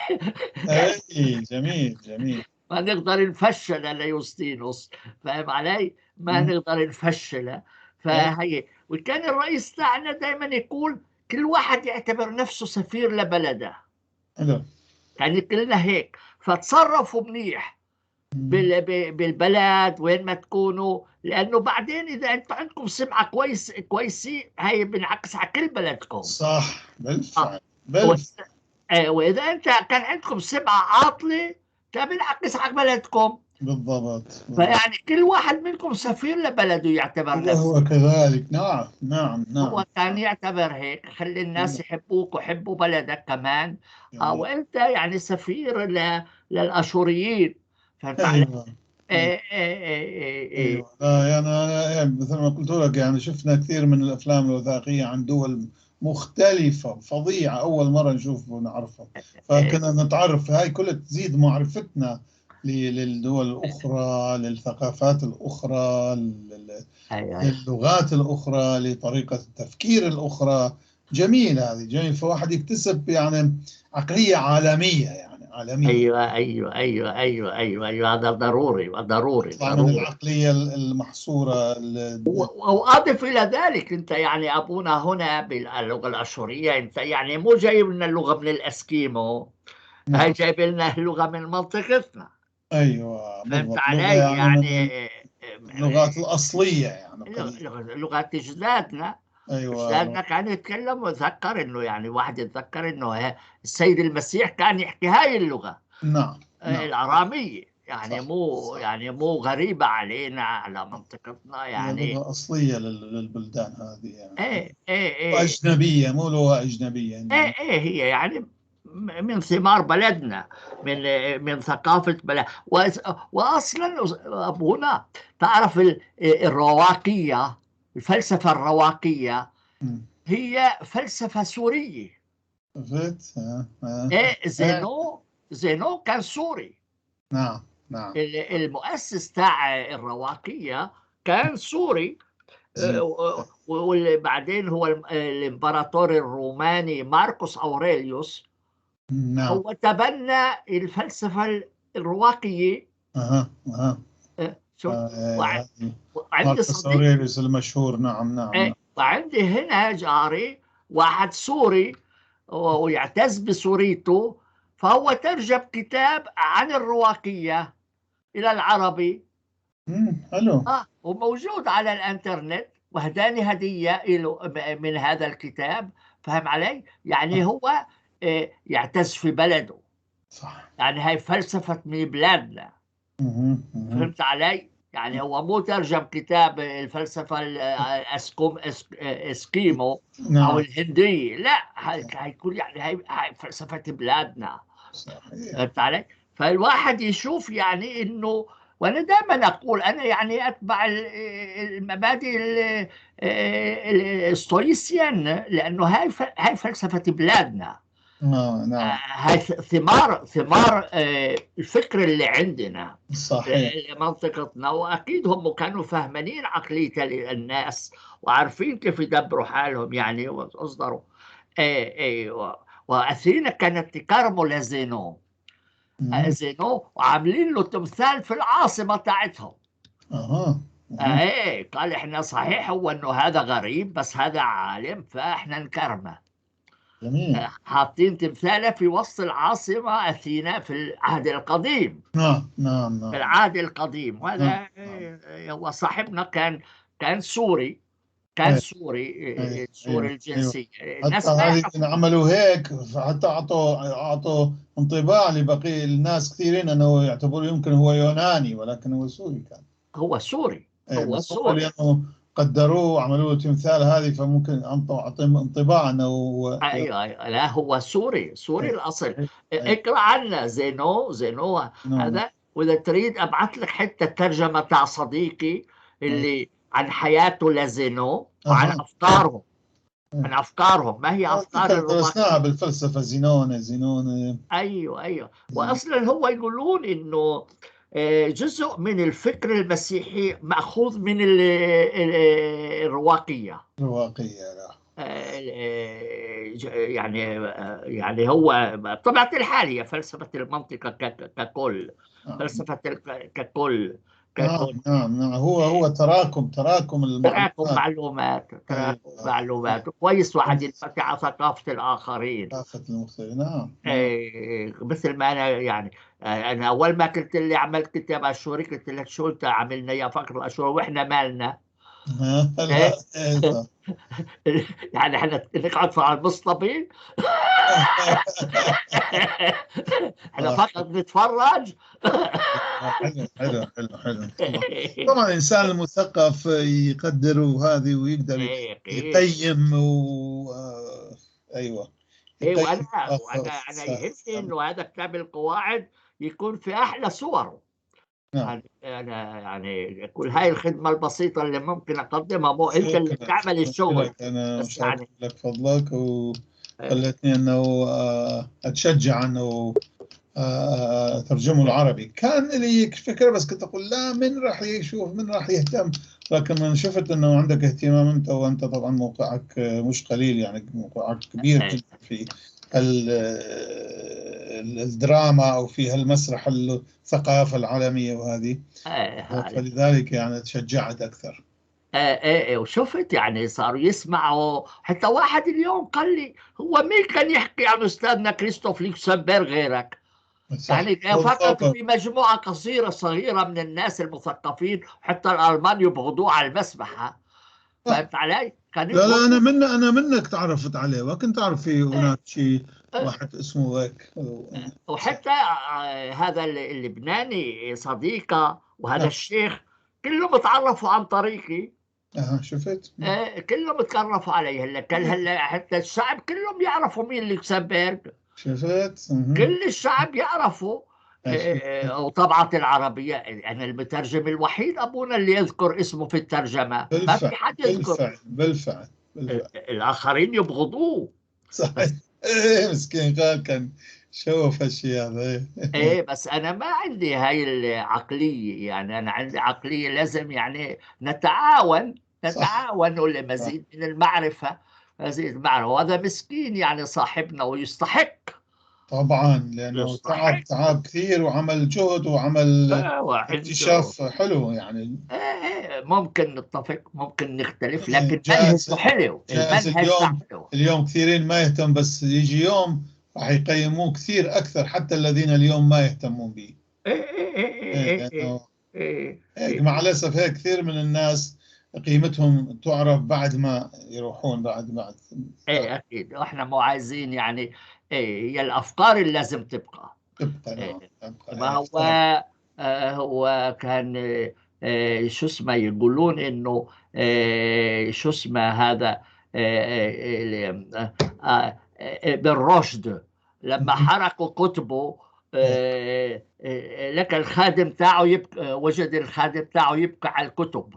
ايه، جميل جميل. ما نقدر نفشل ليوستينوس، فاهم علي؟ ما نقدر نفشله. فهي، وكان الرئيس تاعنا دائما يقول كل واحد يعتبر نفسه سفير لبلده. حلو. يعني كلنا هيك، فتصرفوا منيح بالبلد وين ما تكونوا، لانه بعدين اذا انتم عندكم سمعه كويسه هي بنعكس على كل بلدكم. صح، بالفعل. بالفعل. واذا انت كان عندكم سمعه عاطله كان بنعكس على بلدكم. بالضبط. فيعني كل واحد منكم سفير لبلده يعتبر نفسه. هو كذلك. نعم نعم نعم. هو كان يعتبر هيك، خلي الناس يحبوك ويحبوا بلدك كمان. وانت يعني سفير للاشوريين. أيوة. إيه إيه إيه. أيوة. لا يعني أنا مثل ما قلت لك، يعني شفنا كثير من الأفلام الوثائقية عن دول مختلفة فظيعة، أول مرة نشوف ونعرفها، فكنا نتعرف، هاي كلها تزيد معرفتنا للدول الأخرى، للثقافات الأخرى، للغات الأخرى، لطريقة التفكير الأخرى. جميل، هذه جميل. فواحد يكتسب يعني عقلية عالمية، يعني عالمية. أيوة أيوة أيوة أيوة أيوة أيوة، هذا ضروري ضروري ضروري. من العقلية المحصورة. وأضف إلى ذلك أنت يعني أبونا هنا باللغة الأشورية، أنت يعني مو جايب لنا اللغة من الأسكيمو، هاي جايب لنا اللغة من منطقتنا. أيوة، فهمت علي؟ يعني اللغات الأصلية، يعني لغات أجدادنا. أيوة. أجدادنا كان يتكلم، وذكر إنه يعني واحد يتذكر إنه السيد المسيح كان يحكي هاي اللغة. نعم. نعم. الأرامية، يعني صح. مو صح. يعني مو غريبة علينا على منطقتنا، يعني لغة أصلية للبلدان هذه يعني. إيه إيه إيه. أجنبية، مو لغة أجنبية يعني. إيه إيه، هي يعني من ثمار بلدنا، من ثقافة بلد. وأصلا أبونا تعرف الرواقية، الفلسفة الرواقية هي فلسفة سورية. إيه، زينو كان سوري. نعم نعم. المؤسس تاع الرواقية كان سوري، وبعدين هو الإمبراطور الروماني ماركوس أوريليوس. نعم. هو تبنى الفلسفة الرواقية. أها أها. شوف، وعندي ماركوس أوريليوس المشهور. نعم نعم. إيه، وعندي هنا جاري واحد سوري ويعتز بسوريته، فهو ترجم كتاب عن الرواقية إلى العربي. حلو. وموجود على الانترنت، وهداني هدية له من هذا الكتاب. فهم علي؟ يعني هو يعتز في بلده. صح. يعني هاي فلسفة من بلادنا. فهمت علي؟ يعني هو مو ترجم كتاب الفلسفة الأسكوم اسكيمو. نعم. أو الهندية، لا، هيكون يعني هاي فلسفة بلادنا. صحيح. فهمت علي؟ فالواحد يشوف يعني إنه، وأنا دائما أقول أنا يعني أتبع المبادئ الستويسيان، لأنه هاي فلسفة بلادنا. نعم. هاي ثمار الفكر اللي عندنا. منطقتنا. وأكيد هم كانوا فاهمين عقلية الناس وعارفين كيف يدبروا حالهم يعني، وأصدروا. وأثينا كانت تكرموا لزينو. زينو وعاملين له تمثال في العاصمة تاعتهم. إيه، قال إحنا صحيح هو إنه هذا غريب بس هذا عالم فإحنا نكرمه. حاطين تمثاله في وسط العاصمة أثينا في العهد القديم. نعم نعم نعم. في العهد القديم. وهذا هو صاحبنا كان سوري، كان سوري، سوري الجنسية. الناس حتى ما هذه يعرفوا. عملوا هيك، حتى أعطوا انطباع لبقية الناس كثيرين أنه يعتبروا يمكن هو يوناني، ولكن هو سوري كان. هو سوري. هو بس هو سوري. لأنه قدروه وعملوا له تمثال هذه، فممكن أعطيهم انطباع أنه هو أيوة، لا هو سوري، سوري الأصل. اقرأ عنا زينو هذا، وإذا تريد أبعث لك حتى الترجمة تاع صديقي اللي عن حياته لزينو وعن أفكارهم. عن أفكارهم، ما هي أفكار الرواق؟ درسناها بالفلسفة، زينون. أيوة. وأصلاً هو يقولون إنه جزء من الفكر المسيحي مأخوذ من الرواقية. الرواقية، لا. يعني هو بطبيعة الحال هي فلسفة المنطقة ككل. فلسفة ككل. ككل. نعم، نعم. هو تراكم المعلومات. تراكم معلومات، تراكم معلومات. كويس واحد ينفتح على ثقافة الآخرين. ثقافة المختلف، نعم. مثل ما أنا يعني، أنا أول ما قلت لي عملت كتاب أشوري قلت لك شو أنت عملنا يا فقر الأشوري وإحنا مالنا؟ لا، إيه، صح. يعني إحنا نقعد في المصطبين؟ إحنا فقط نتفرج. حلو، حلو، حلو، حلو. طبعاً الإنسان المثقف يقدر وهذه ويقدر يقيم و، أيوة. يقيم الآخر. وأنا يهمني إنه هذا كتاب القواعد يكون في أحلى صوره. أنا كل هاي الخدمة البسيطة اللي ممكن أقدمها، مو أنت اللي بتعمل الشغل. شكراً. أنا بس شاكر يعني لك فضلك وخلتني أنه أتشجع أنه أترجمه العربي. كان لي فكرة بس كنت أقول لا، من راح يشوف، من راح يهتم، لكن من شفت أنه عندك اهتمام أنت، وأنت طبعاً موقعك مش قليل، موقعك كبير جداً في الدراما أو في هالمسرح الثقافة العالمية وهذه. فلذلك تشجعت أكثر. وشفت صاروا يسمعوا. حتى واحد اليوم قال لي هو مين كان يحكي عن أستاذنا كريستوف لوكسمبرغ غيرك؟ فقط في مجموعة قصيرة صغيرة من الناس المثقفين، حتى الألمان يبغضوه على المسبحة. فهمت علي؟ كان لا، لا، يبغضوه. أنا منك تعرفت عليه، وكنت أعرف في هناك شيء واحد اسمه هيك. وحتى هذا اللبناني صديقة وهذا الشيخ كلهم تعرفوا عن طريقي. شفت؟ كلهم تعرفوا علي. هلا كل هلا حتى الشعب كلهم يعرفوا مين لوكسمبرغ. شفت؟ كل الشعب يعرفوا. وطبعة العربية، أنا المترجم الوحيد أبونا اللي يذكر اسمه في الترجمة، ما في حد يذكر. بالفعل. الآخرين يبغضوه. صحيح. مسكين قال كان شوف هالشيء هذا. بس أنا ما عندي هاي العقلية، أنا عندي عقلية لازم نتعاون لمزيد من المعرفة، مزيد المعرفة. وهذا مسكين صاحبنا ويستحق. طبعاً، لأنه يستحق. تعب كثير وعمل جهد وعمل وعنده اكتشاف حلو. ممكن نتفق، ممكن نختلف، لكن منهجه حلو. جاهز المنهج حلو. اليوم كثيرين ما يهتم، بس يجي يوم راح يقيموه كثير أكثر، حتى الذين اليوم ما يهتمون به. لأنه هيك مع الأسف هيك كثير من الناس قيمتهم تعرف بعد ما يروحون، بعد ايه اكيد، احنا مو عايزين يعني، ايه هي الافكار اللي لازم تبقى. تبقى. إيه. نعم، تبقى. ما هو الأفكار. هو كان شو اسمه، يقولون انه شو اسمه هذا، ابن رشد لما حرقوا كتبه، لك الخادم تاعه يبكي، وجد الخادم تاعه يبكي على الكتب.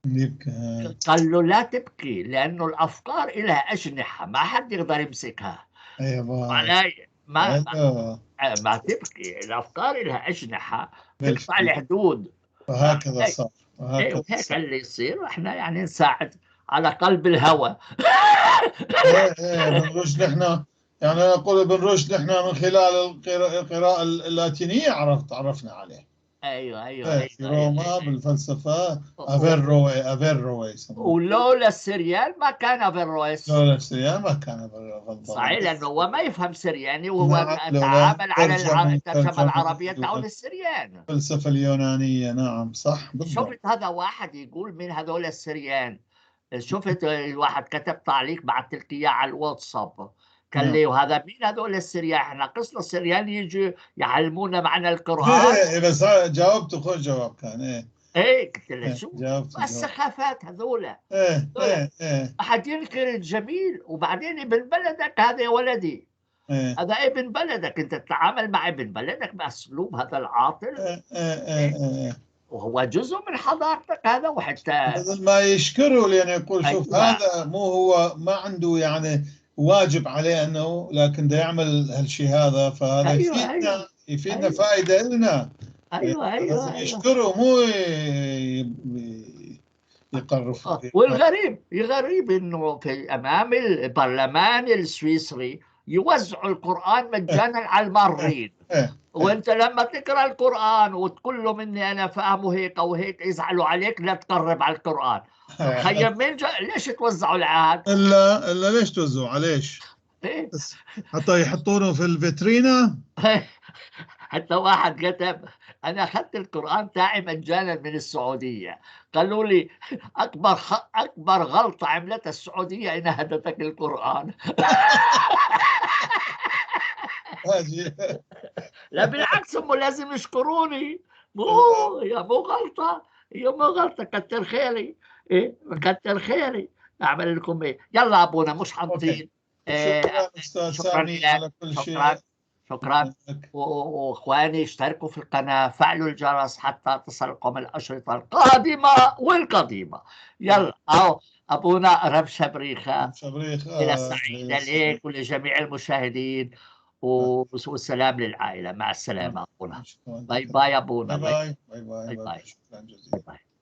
يبكي. قال له لا تبكي، لانه الافكار لها اجنحة ما حد يقدر يمسكها. ايوه. علي ما ايوه. ما تبكي، الافكار لها اجنحة تقطع بالفعل. الحدود. وهكذا إيه. صار. ايه، وهكذا وهيك صار. اللي يصير، واحنا يعني نساعد على قلب الهوى. ايه، ابن رشد نحن يعني أنا اقول ابن رشد نحن من خلال القراءة اللاتينية عرفنا عليه. ايوه. إيه، في روما بالفلسفة. افيروي يسموه. ولولا السريان ما كان افيرويس. لولا السريان ما كان أفيرويس. صحيح، لانه هو ما يفهم سرياني، وهو نعم، لولا تعامل على الترجمة ترجمة العربية تاعون السريان. الفلسفة اليونانية، نعم صح بالضبط. شفت هذا واحد يقول من هذول السريان، شفت واحد كتب تعليق بعثت لك اياه على الواتساب، قال لي وهذا مين هذول السريان؟ احنا قصنا السريان يجوا يعلمونا معنى القرآن. ايه بس جاوبته، خوش جواب كان. ايه. ايه، قلت له إيه شو جاوبته جواب. السخافات هذول؟ ايه ايه ايه. احد ينكر الجميل، وبعدين ابن بلدك هذا يا ولدي. ايه. هذا ابن بلدك، انت تتعامل مع ابن بلدك باسلوب هذا العاطل. ايه ايه ايه. وهو جزء من حضارتك هذا، وحتى بدل ما يشكره لأنه يقول شوف أيوة. هذا مو هو ما عنده يعني واجب عليه انه، لكن ده يعمل هالشيء هذا، فهذا يفيدنا. يفيدنا فائدة لنا. ايوه. لازم يشكره مو يقرفه. والغريب الغريب انه في امام البرلمان السويسري يوزعوا القران مجانا على المارين. وانت لما تقرا القران وتقول لهم اني انا فاهمه هيك او هيك يزعلوا عليك، لا تقرب على القران. تخيل من ليش توزعوا العهد؟ الا ليش توزعوا عليش؟ إيه؟ بس حتى يحطونه في الفيترينا. حتى واحد كتب انا اخذت القران تاعي مجانا من السعودية، قالوا لي اكبر غلطه عملتها السعودية انها هدتك القران. لا بالعكس، هم لازم يشكروني، مو يا مو غلطه، يا مو غلطه، كتر خيري، ايه كتر خيري، اعمل لكم ايه. يلا ابونا مش حنطيل. شكرا استاذ شكراً سامي لك. على كل شيء. شكرا شكرا، واخواني اشتركوا في القناة، فعلوا الجرس حتى تصلكم الاشرطة القادمة والقديمه. يلا اهو ابونا رب شبريخه، شبريخ. ليلة سعيدة لك ولجميع المشاهدين، والسلام للعائلة. مع السلامة ابونا. شكراً. bye bye ابونا. bye bye bye. bye bye bye. شكرا جزيلا. bye.